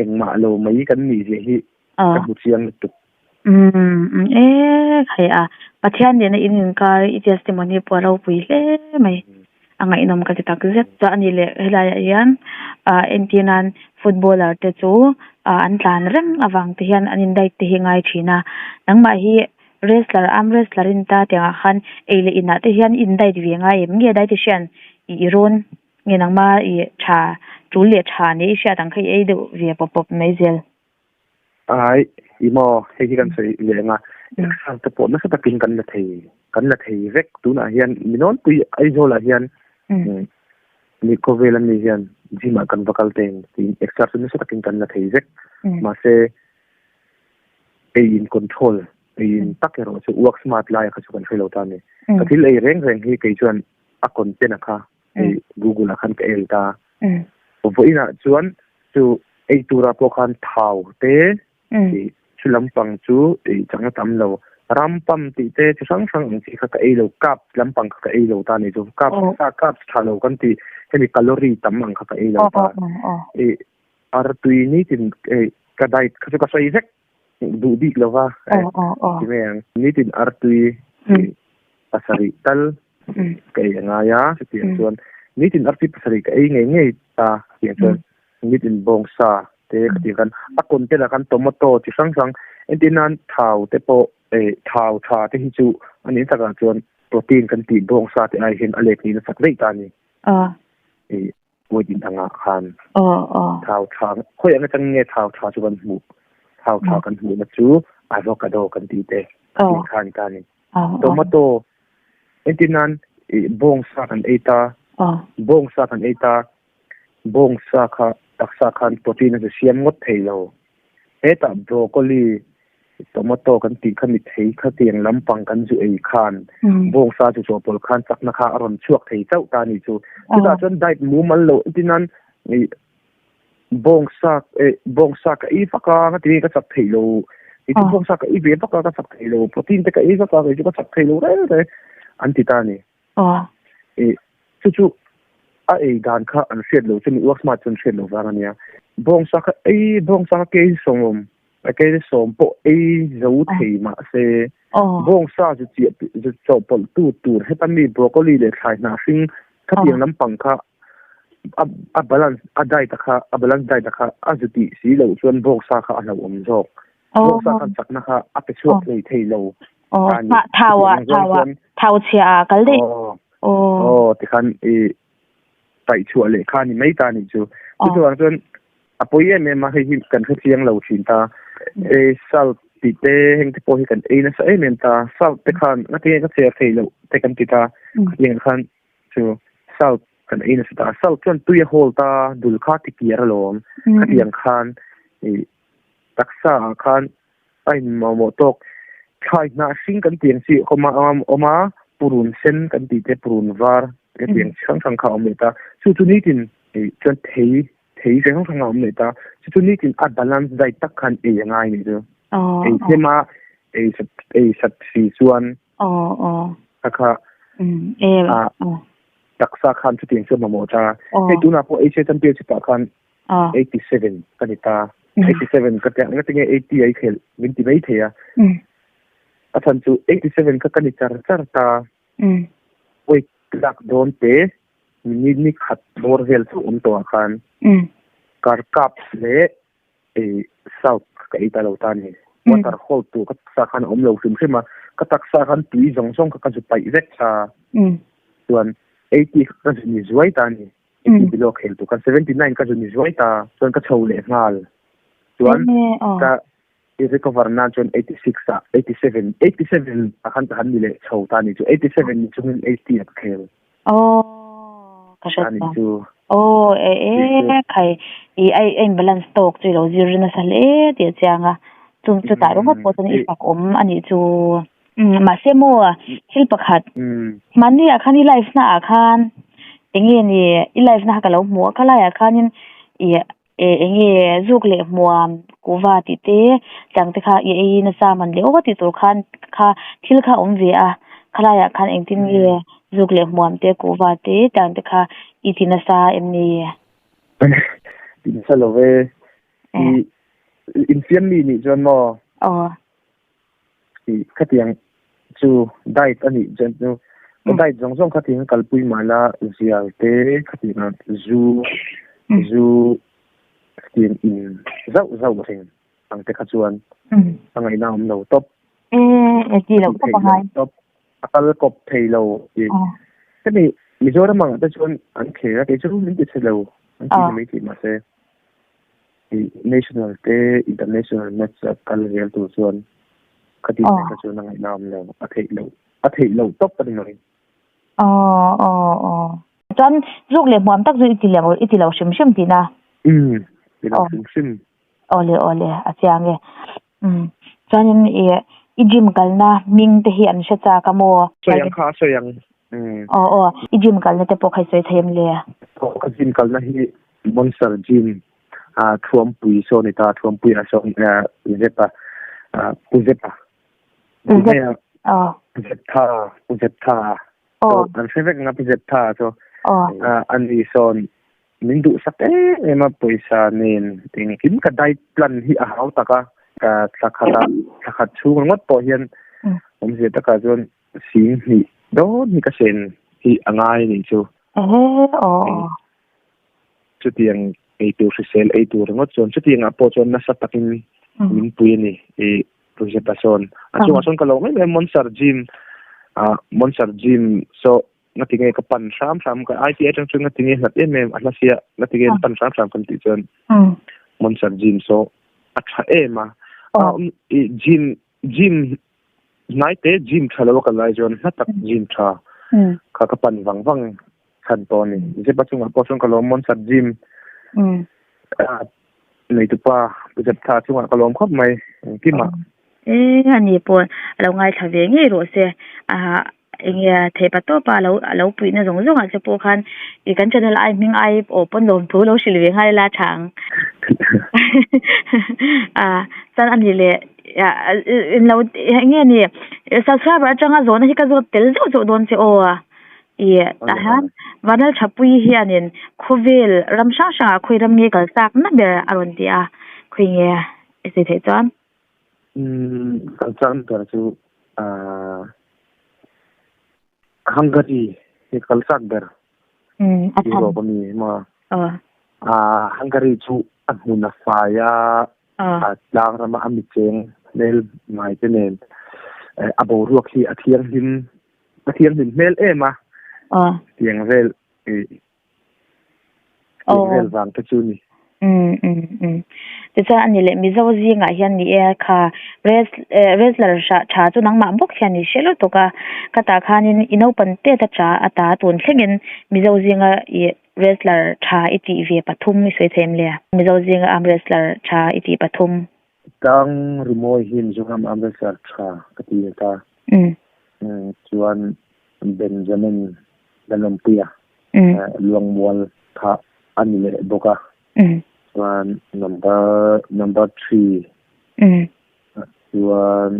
engmah lo mai kan nih zia hi ka hmu chiang lutuk. Umm e khai a, Pathian nena in inkar i testimony pawh a ropui hle mai, a ngaihnawm ka ti tak zet chuan a ni leh helaiah hian ah entir nan footballer te chu ah an tlan reng avang te hian an in diet te hi ngai thin a, nangmah hi wrestler arm wrestler in ta tiangah khan ei leh inah te hian in diet ve ngai em nge dietitian i rawn Nge nangma i tha, tul leh tha nia i hriat ang kha i ei deuh ve pawp pawp mai zel. Ai, i maw, hei hi kan sawi leh ang a, exam te pawh nasa takin kan la thei, kan la thei vek. Tunah hian mi nawnpui Aizawlah hian mi khawvel ami hian gym ah kan va kal teng tiin exam chu nasa takin kan la thei vek. Mahse, ei in control, ei in tak erawh chu work smart lai kha chu kan hre lo ta a ni. Ka thil ei reng reng hi kei chuan a content a kha hei Google ah khan ka el ta. Vawiinah chuan chu ei tura pawh khan thau te chu lampang chu ei chang a tam lo. Ram pam tih te chi hrang hrang ang chi kha ka ei lo, carbs lampang kha ka ei lo ta ni chu. Carbs sa carbs tha lo kan tih hemi calorie tam ang kha ka ei lo ta. Artui nitin ka diet kha chu ka sawi vek. duh bik lo va ti mai ang nitin artui pasarih tal ka ei a ngai a chutiang chuan nitin artui pasarih ka ei ngei ngei ta chutiang chuan nitin bawngsa te ka tih khan a content ah khan tomato chi hrang hrang entir nan thau te pawh thau tha te hi chu a nih takah chuan protein kan tih bawngsa te ai hian a let hnih nasa daih ta a ni. Weight in angah khan thau tha khawi ang atang nge thau tha chu kan hmuh thau tha kan hmuhna chu avocado kan tih te tih kha a ni ta a ni. Tomato entir nan bawngsa kan ei ta bawngsa kan ei ta bawngsa kha taksa khan protein a chu siam ngawt thei lo. Hetah broccoli Tomato kan tih kha mi thei kha tiang lampang kan zu ei khan bawngsa chu chawhpawlh khan chakna kha a rawn chhuak thei chauh ta a ni chu. Chutah chuan diet mumal loh entin i bawngsa eh bawngsa ka ei vak a nga tinge ka chak theih lo kei chu bawngsa ka ei ve vak a ka chak theih lo protein te ka ei vak a kei chu ka chak theih lo reng reng an ti ta a ni. I chu chu a ei dan kha an hriat lo chu ni uak smart chu an hriat lo vang a nia. Bawngsa kha ei bawngsa kha kei sawm a kei sawm pawh ei zo thei mah se bawngsa zu chiah zu chawhpawlh tu tur heta mi broccoli leh thlai hnah hring khatiang lampang kha a a balance a diet a kha a balance diet a kha a zu tih si loh chuan bawngsa kha a hlauhawm zawk. Bawngsa khan chakna kha a pe chhuak hlei thei lo. Aw, thau ah, thau ah, thau chhia ah kal daih. Aw, tikhan i paih chhuah leh kha ni mai ta nih chu. Chu chuan chuan a pawi em em a, hei hi kan hre chiang lo thin ta. E salt tih te heng te pawh hi kan ei nasa em em ta. Salt te khan ngatinge ka cher thei loh te kan ti ta. Khatiang khan chu salt kan ei nasa ta. Salt chuan tui a hawl ta, dul kha ti kiar alawm. Khatiang khan i taksa ah khan a inmawmawh tawk. Thlai hnah hring kan tih ang chi awm a awm a, purun sen kan tih te purun var te tih ang chi hrang hrang kha a awm leh ta. Chu chu nitin chuan thei thei chi hrang hrang a awm leh ta. Chu chu nitin a balance diet tak khan ei a ngai nih chu. Ei tlem a ei sat ei sat si chuan kha kha a taksa khan chutiang chu a mamawh ta. Hei tunah pawh Asia Championship ah khan 87 ka ni ta. 87 ka tia nga tinge 80 a i khelh min ti mai thei a. A chhan chu 87 kha ka ni char char ta. Weight lak dawn te ni ni khat bawr vel chu awm tawh ah khan kar carbs leh ei salt ka ei ta lo ta ni. Water hold tur ka taksa khan a awm lo hrim hrim a. Ka taksa khan tui zawng zawng kha ka zu paih vek ta. Chuan 80 kha ka zu ni zuai ta ni. Eighty below khel tur khan 79 ka zu ni zuai ta chuan ka chho leh nghal chuan ka i recover nan chuan 86 ah 87 87 ah khan ka han ni leh chho ta ni chu 87 ni chungin 80 ah ka khel Oh ka hre ta ni chu Oh e e khai i ai in balance tawk chu ilo zir nasa hle tih a chiang a chung chutah ringawt pawh chuan i fak awm anih chu. Um mahse maw thil pakhat mahni ah khan i live na ah khan enge ni i live na kha ka lo hmu a khalai ah khanin ih enge zuk leh hmuam kuhva tih te chang te kha i ei nasa man leh aw tih tur khan kha thil kha a awm ve a khalai ah khan engtin nge zuk leh hmuam te kuhva te chang te kha i ti nasa em ni? Ti nasa lo ve i infiam mi nih chuan maw? Aw. Tih khatiang chu diet a nih chuan chu ka diet zawng zawng khatiang kalpui mah la zial te khatiang zu zu khatiang in zauh zauh reng ang te kha chuan a ngaihna a awm lo tawp. E ti loh tawp a ngai. Tawp a kal kawp thei lo tih hemi Mizoram angah te chuan an khel a kei chu min ti chhe lo an ti mai thei mahse. National te international match a kal zel tur chuan khati mai kha chuan a ngaihna awm lo a theih loh a theih loh tawp a ni mai. Aw aw aw chuan zuk leh hmuam tak chu i ti lo i ti lo hrim hrim tihna? Umm ti lo hrim hrim. Awle awle a chiang e. Umm chuanin i i gym kalna hming te hi an hre chak a maw? Sawi ang kha a sawi ang. Aw aw i gym kalna te pawh kha i sawi thei em le? Aw ka gym kalna hi Monster Gym ah Thuampui saw ni ta Thuampui ah sawn Zepa Pu Zepa Pu Zepa Zeptha Pu Zeptha an hre vek ang a Pu Zeptha chu ani sawn Min duhsak em em a, pawisa nen engkim ka diet plan hi a hau tak a, ka thla khat ah thla khat chhung ringawt pawh hian awmzia takah chuan sing hnih dawn hi ka sen hi a ngai a nih chu. Chutiang ei tur hrisel ei tur ringawt chuan chutiang ah pawh chuan nasa takin min pui a ni i Rosetta sawn. A chungah sawn ka lo em em Monster Gym ah Monster Gym saw Ngati nge ka pan hram hram ka ITI atang chuan ngati nge hlat em em a hla sia ngati nge pan hram hram kan tih chuan Monster gym saw a tha em a i gym gym hnai te gym tha lo a kal lai chuan hla tak gym tha kha ka pan vang vang chhan tawh a ni Zepa chungah pawh chuan ka lawm Monster gym neitupa Zeptha chungah ka lawm khawp mai engkimah. E ani pawh a lo ngaithla ve ngei rawh se a Enge theih pa tawp a lo a lo puihna zawng zawng ah che pawh khan i kan channel ai hming ai aw pawn lawm thu lo hrilh ve nghal ila tha ang. A chuan a nih leh in lo enge ni subscriber atanga zawhna hi ka zawt tel zeuh zeuh dawn che aw i tah hian Vanal Thapui hianin khawvel ram hrang hrangah khawi ram nge kal chak na ber a rawn ti a khawi nge i sawi theih chuan. Umm kal chak na ber chu ahh Hungary hi kal chak ber Europe a mi maw ahh Hungary chu a hmun a fai a a tlang rama a mi cheng hmel ngai te nen a boruak hi a thianghlim a thianghlim hmel em a tiang vel ih Vel vang te chu ni. Um um um. Tichuan ani leh Mizo zingah hian ni e kha wrestler tha chu nangmah bawk hian i hre lutuk a. Khatah khanin i naupang tet a tha a ta tun thlengin Mizo zinga i wrestler tha i tih ve pathum i sawi thei em le? Mizo zinga arm wrestler tha i tih pathum. Tlang rimawi hi Mizoram arm wrestler tha ka ti ta. Chuan Benjamin Lalawmpuia Luangmual kha a ni leh bawk a. Chuan number number three chuan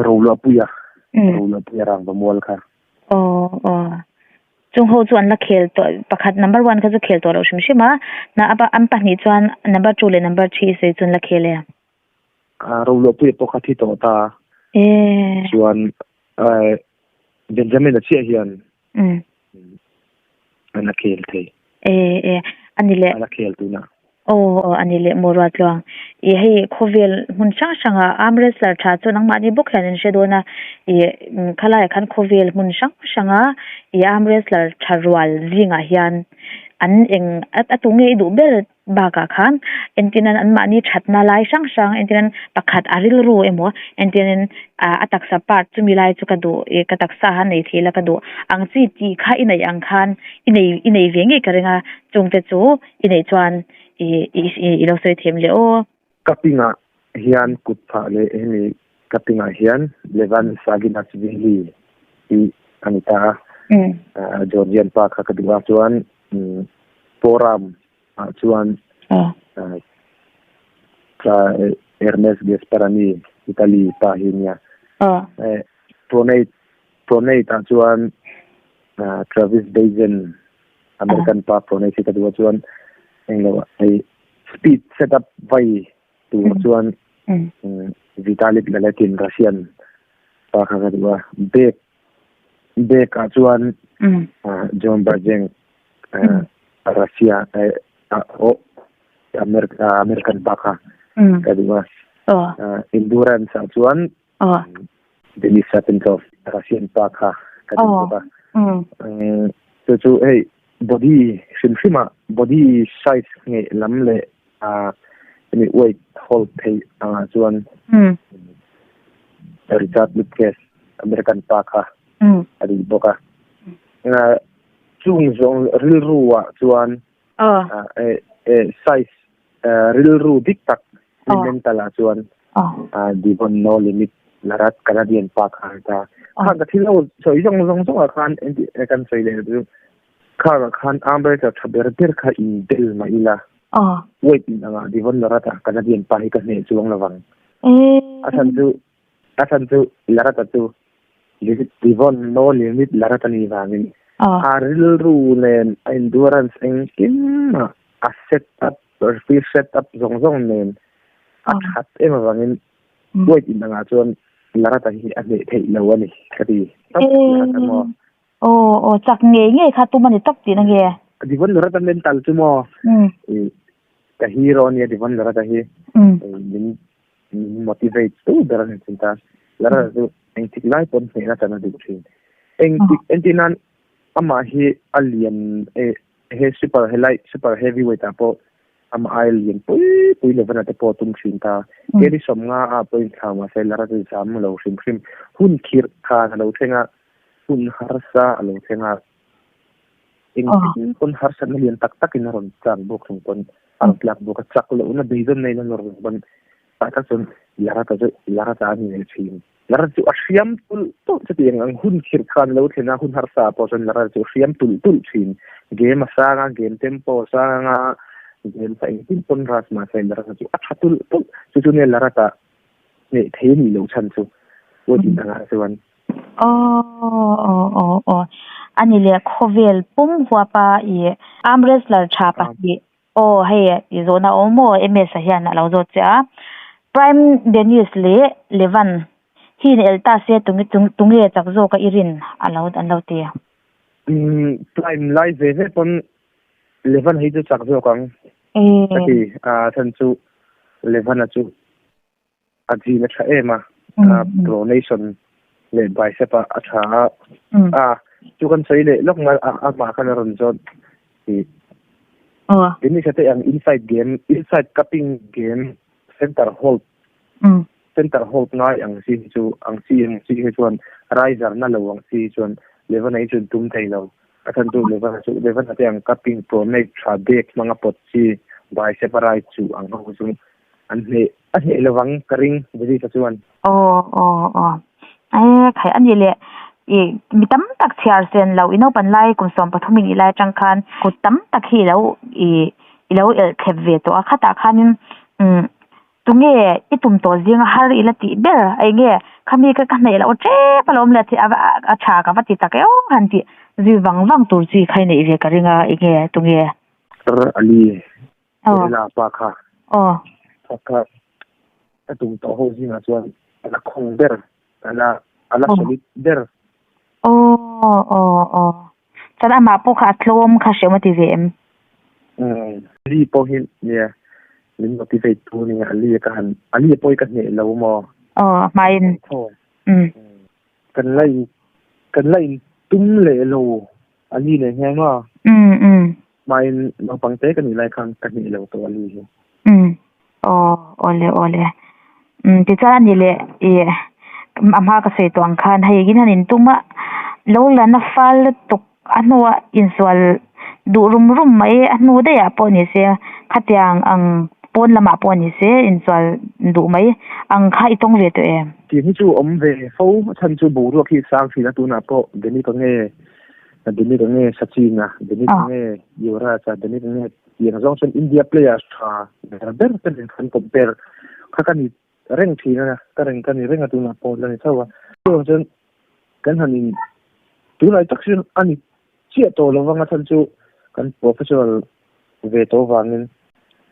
Roluahpuia Roluahpuia Rangvamual kha. Aw aw chung ho chu an la khel tawh pakhat number one kha chu khel tawh loh hrim hrim a na an pahnih chuan number two leh number three sawi chu an la khel e. Roluahpuia pawh kha thi tawh ta. Chuan Benjamin-a chiah hian an a khel thei. E e ani leh. An a khel tunah. Aw aw ani leh maw Ruatluang. I hei khawvel hmun hrang hranga arm wrestler tha chu nangmahni bawk hian an hre dawn a. I khalaiah khan khawvel hmun hrang hranga i arm wrestler tha rual zingah hian an eng a tu nge i duh ber Bakah khan entirnan anmahni thatna lai hrang hrang entirnan pakhat a rilru emaw entirnan a taksa part chumi lai chu ka duh ih ka taksa han nei thei la ka duh ang chi tih kha i neih ang khan i nei i nei ve ngei ka ring a chungte chu i neih chuan ih ih i lo sawi them leh aw. Ka pingah hian kut phah leh hemi. Cutting ah hian Levan Saginashvili hi a ni ta a. Georgian pa kha ka duh a chuan forearm ah chuan Ernest Gasparani Italy pa hi nia. Pronate pronate ah chuan Travis Bajan American pa pronate hi ka duh a chuan englo hei speed setup vai tur chuan Vitalik Laletin Russian pa kha ka duh a. Bag bag ah chuan John Brzenk Russia oh American pa kha ka duh a. Endurance ah chuan Denis Sapinkov Russian pa kha ka duh bawk a. Chu chu hei body hrim hrim ah body size nge lam leh hemi weight hold theih angah chuan Richard Lupkes American pa kha a duh bawk a. Chung zawng rilru ah chuan size rilru dik tak mental ah chuan Devon No Limit Larat Canadian pa kha a ni ta. Khan ka thil ho sawi zawng zawng zawng ah khan kan sawi leh chu Khangah khan arm wrestler tha ber ber kha in bel mah ila. Weight in angah Devon Larratt-a Canadian pa hi ka hneh chuang lovang. A chhan chu a chhan chu Larratt-a chu Devon no limit Larratt a nih vangin a rilru nen a endurance engkim ah a set up free set up zawng zawng nen a that em avangin weight in angah chuan Larratt-a hi a hneh theih lo a ni ka ti. Larratt-a maw? Aw aw chak ngei ngei kha tum a ni tawp tihna nge? Devon Loretta mental chu maw? Ka hero ania Devon Loretta hi. Min min motivate tu ber a ni thin ta. Loretta chu engtik lai pawn hnehna chan a duh thin. Engtik entir nan amah hi a lian e he super helai super heavyweight ah pawh amah ai lian pui pui Levana te pawh a tum thin ta. Keri 50 ah pawh inthlau mahse Loretta chu zam lo hrim hrim. Hun khirh khan a lo thleng a. Hun harsa a lo thleng a, engtin pawn harsatna lian tak takin a rawn tlak bawk chung pawn a rawn tlak bawk a, chak lohna beidawnna in a nawr zawk pawn tah tak chuan Larata chu Larata a ni leh thin. Larata chu a hriam tulh tulh chutiang ang hun khirh khan lo thlen a, hun harsa ah pawh chuan Larata chu a hriam tulh tulh thin. Game a sang a, game tempo a sang a, game kha engtin pawn rush mahse Larata chu a tha tulh tulh. Chu chu nia Larata hneh thei a nih loh chhan chu Putin angah chuan. Aw aw aw aw ani leh khawvel pum huapa i arm wrestler tha pahnih aw hei i zawhna awm maw MS ah hian a lo zawt che a Prime Dennis leh Levan hi in elh ta se tunge tunge chak zawk a i rin a lo an lo ti. Umm Prime lai ve ve pawn Levan hi chu chak zawk ang ka ti a chhan chu Levan-a chu a zin a tha em a, pronation leh bicep ah a tha a, a chu kan sawi leh lawk mai a amah khan a rawn zawt tih Dennis a te ang inside game inside cupping game center hold center hold ngai ang chi hi chu ang chi ang chi hi chuan riser na lo ang chi hi chuan Levana hi chuan tum thei lo a chhan chu Levana chu Levana te ang cupping pronate tha dek hmanga pawt chi bicep a right chu ang ho chu An hneh, a hneh lovang ka ring Denise-a chuan. Aw, aw, aw. E, khai a nih leh i mi tam tak chhiar sen lo i naupan lai kum 13 in i lai atang khan kut tam tak hi i lo i i lo elh thlep ve tawh a. Khatah khanin umm tunge i tum tawh zinga har i la tih ber a enge khami ka ka hnaih loh tep alawm le a a tha ka va ti tak eo han tih zui vang vang tur chi kha i neih ve ka ring a enge tunge. Sir Ali. Kerala pa kha kha kha a tum tawh ho zingah chuan a la khawng ber a la a la solid ber. Aw aw aw chuan amah pawh kha a tlawm kha hrehawm a ti ve em? Umm Ali pawh hi nia min motivate tu ania Ali ka han Ali pawh hi ka hneh lo maw? Aw a hmain umm. Kan la in kan la in tum leh lo Ali leh hian maw? Umm umm. Hmain naupang te ka nih lai khan ka hneh lo tawh a ni hi. Umm aw awle awle umm tichuan a ni leh ih a hma ka sawi tawh ang khan hei in han in tum a lo la na fal lutuk a hnuah insual duh rum rum mai a hnu daih ah pawh ni se khatiang ang. Pawn lamah pawh ni se insual duh mai ang kha i tawng ve tawh em? Tih hi chu awm ve fo, a chhan chu boruak hi sang thin a, tunah pawh Denic-a nge Denic-a nge Sachin-a, Denic-a nge Yuvraj-a, Denic-a nge tih ang zawng chuan India players tha ber ber te nen khan compare kha ka ni reng thin a, ka reng ka ni reng a tunah pawh la ni chauh a. Chuvang chuan kan han in tunah tak chu a ni chiah tawh lo vang a chhan chu kan professional ve tawh vangin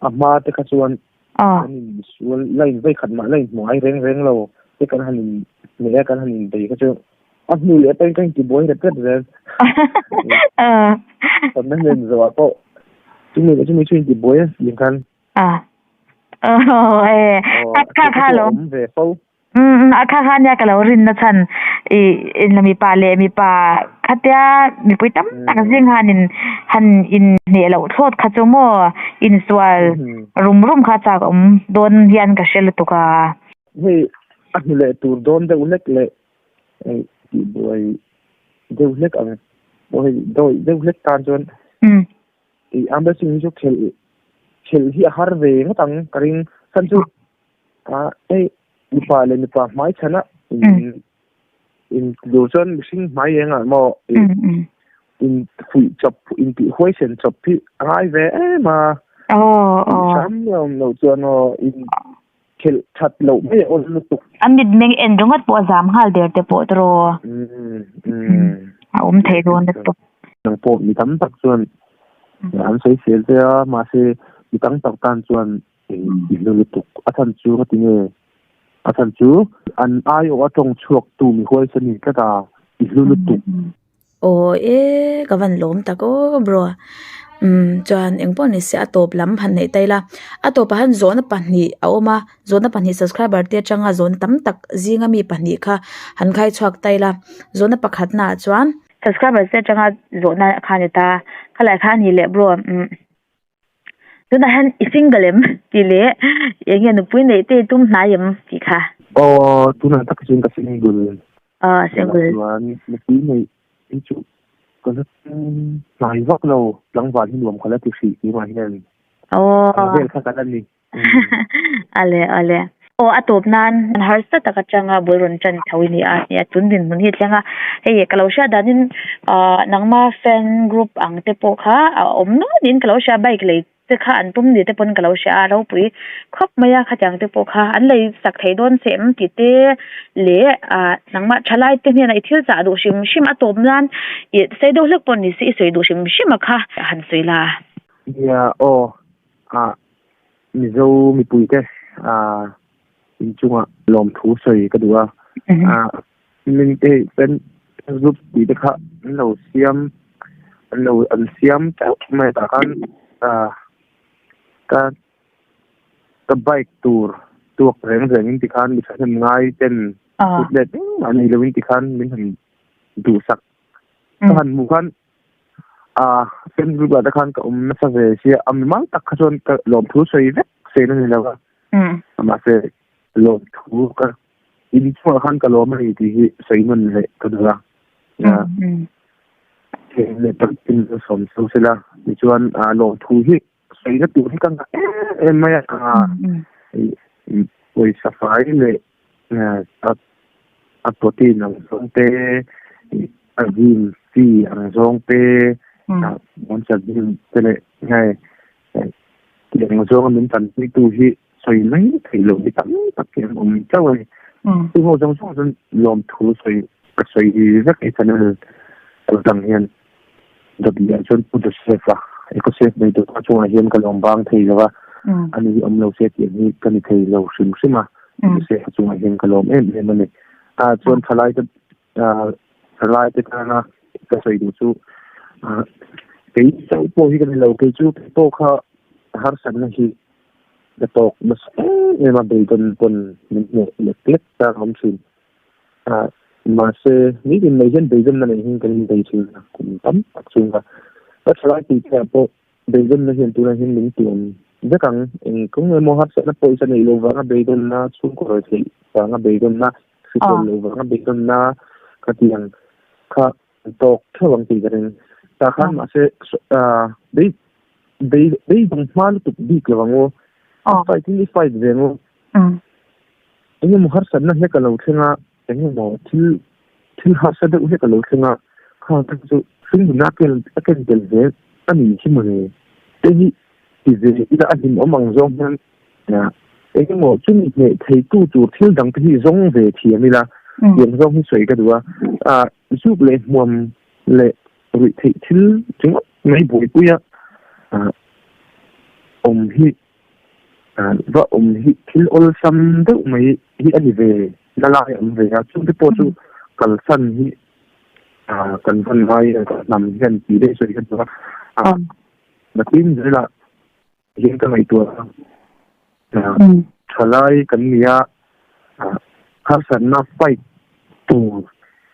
a hma te kha chuan kan in sual la in vei khat mah la in hmu ngai reng reng lo te kan han in hmeh a kan han in bei kha chu a hnu leh pawhin ka inti buai rep rep zel. Kan la hlen zawhah pawh chumi leh chumi chu inti buai a tih khan. Aw e kha kha lo awm ve fo. Umm a kha kha nia ka lo rinna chhan i inla mipa leh mipa khatia mipui tam tak zing han in han in hneh loh thlawt kha chu maw insual rum rum kha chak awm dawn hian ka hre lutuk a. Hei a hnu leh tur dawn deuh hlek leh hei tihbuai deuh hlek ang pawh hei dawih deuh hlek tan chuan i arm wrestling hi chu khelh khelh hi a har ve ngawt ang ka ring chhan chu ah hei mipa leh mipa hmai chhan a in in duh chuan mihring hmai eng ah maw in fuih chawp in tih huaisen chawp hi a ngai ve em a hram awm loh chuan aw in khelh that loh mai a awl lutuk. A mitmeng en ringawt pawh a zam nghal der te pawh tawh a awm thei dawn lutuk. Nang pawh mi tam tak chuan an sawi sel che a, mahse mi tam tak tan chuan i hlu lutuk. A chhan chu ka ti nge? A chhan chu an aiawh a tawng chhuak tu mi huaisa ni tlat a, i hlu lutuk. Aw e ka van lawm tak aw bro umm chuan eng pawh ni se a tawp lam han neih ta ila a tawpah hian zawhna pahnih a awm a zawhna pahnih subscriber te atanga zawhna tam tak zinga mi pahnih kha han khai chhuak ta ila zawhna pakhat naah chuan. Subscriber te atanga zawhna kha a ni ta khalai kha a ni leh bro umm tunah hian i single em tih leh eng nge nupui neih te i tum hnai em tih kha. Aw tunah tak chuan ka single. Aw single. Chuan nupui neih hi chu ka la tum hnai vak lo tlangval hi nuam ka la ti hrih keimah hian. Aw. Ang vel kha ka la ni. Ale ale. Aw a tawp nan harsa tak atanga bul rawn tan tho i ni a nia tun dinhmun hi a thleng a hei ka lo hriat danin ah nangma fan group ang te pawh kha a awm nual niin ka lo hria bike lei te kha an tum ni te pawn ka lo hria a ropui khawp mai a khatiang te pawh kha an lei sak thei dawn che em tih te leh ah nangmah thalai te hnenah i thil chah duh hrim hrim a tawp nan ih sei deuh hlek pawh ni se i sawi duh hrim hrim a kha han sawi la. Nia aw ah Mizo mipuite ah inchungah lawmthu sawi ka duh a, ah min hei fan group tih te kha an lo siam an lo an siam teuh mai tah khan ah ka ka bike tur tuak reng reng in tikhan mi thahnem ngai ten kut let engmah nei lo in tikhan min han duhsak ka han hmuh khan Ah fan group ah te khan ka awm nasa ve sia a mimal tak kha chuan ka lawmthu sawi vek sawi na ni lo a mahse lawmthu ka inchungah khan ka lawm a ni tih hi sawi nawn leh ka duh a leh pahnih sawm so sela tichuan lawmthu hi sawi na tur hi ka ngah em em mai a pawisa fai leh a protein ang zawng te a gym fee ang zawng te monster gym te leh hei tiang zawnga min tanpui tu hi sawi mai theih loh hi tam tak hi an awm chauh a ni. Chu ho zawng zawng chuan lawmthu sawi ka sawi vek i channel kal tlang hian dawt leh chuan Pu Joseph a Ecosave nei tu pa chungah hian ka lawm bang thei lo a, ani hi awm lo se tih ang hi ka ni thei lo hrim hrim a, Pu Joseph a chungah hian ka lawm em em a ni. Ah chuan thalai te ah thalai te tana ka sawi duh chu ah kei chauh pawh hi ka ni lo, kei chu kei pawh kha harsatna hi ka tawk nasa em em a, beidawn pawn min hmuh lek lek ta ka awm thin. Ah mahse nitin mai hian beidawnna nei hian kan inbei thin a, kum tam tak chhung kha. Ka thalai tih te ah pawh beidawnna hian tunah hian min tuam vek ang. Eng kawng emaw harsatna pawisa neih loh vanga beidawnna, chhungkaw rawi theih vanga beidawnna, hrisel loh vanga beidawnna kha tiang kha an tawk theuh ang tih ka ring. Tah khan mahse ah bei bei beidawng hma lutuk bik lo ang aw. A fight in i fight ve ang u. Eng emaw harsatna hlek a lo thleng a, eng emaw thil thil harsa deuh hlek a lo thleng a, khang te chu hringnun a kel a ken tel ve a ni hi mawle. Te hi ti ve ila a hlimawm ang zawng hian eng emaw chumi hneh theitu tur thil dang te hi zawng ve thiam ila tiang zawng hi sawi ka duh a. Ah zuk leh hmuam leh ruih theih thil ringawt mai buaipui a awm hi va awm hi thil awlsam deuh mai hi a ni ve na lai a awm ve a, chungte pawh chu kalsan hi kan van ngai hnam hian tih daih sawi ka duh a, nakin zelah hian ka ngaihtuah a, thalai kan ni a, harsatna fight tur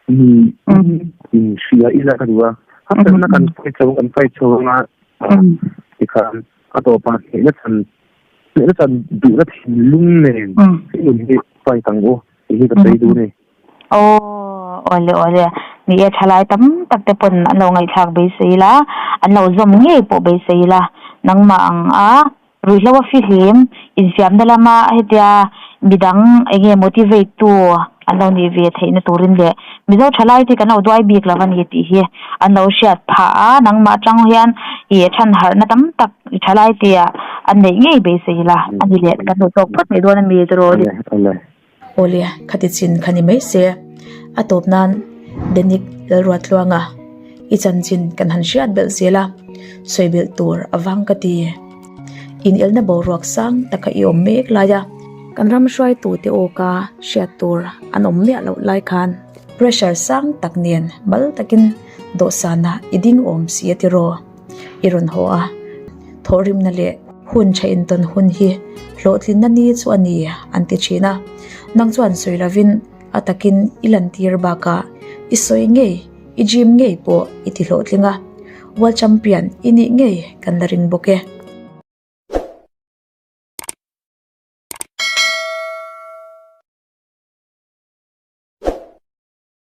ni inhria ila ka duh a, harsatna kan fight chho kan fight chho anga tikhan a tawpah hnehna chan hnehna chan duhna thinlung nen nun hi fight ang u tih hi ka sawi duh a ni. Aw, awle awle. Ni e, thalai tam tak te pawn an lo ngaihthlak beisei ila, an lo zawm ngei pawh beisei ila, nangmah ang a ruihhlo a fihlim infiamna lama hetia midang eng nge motivate tu an lo nih ve theihna turin leh Mizo thalai te kan lo duai bik lo a ni tih hi an lo hriat phah a, nangmah atang hian ih than harhna tam tak i thalai te ah an neih ngei beisei ila a ni leh kan duh tawk phawt mai dawn a mi tiraw. Awle, khati chin kha ni mai se. A tawp nan Denic Lalruattluanga i chanchin kan han hriat belh zel a, sawi belh tur a vang ka ti. Inelna boruak sang taka i awm mek lai a, kan ram hruaitute awka hriat tur an awm miah loh lai khan pressure sang tak nen mal takin dawhsana i ding awm si a tiraw? I rawn haw a, thawhrimna leh hun tha intawn hun hi hlawhtlinna ni chu a ni an ti thin a. Nang chuan sawi lovin a takin i lantir bakah i sawi ngei, i gym ngei pawh i ti hlawhtling a, World Champion i nih ngei kan la ring bawk e.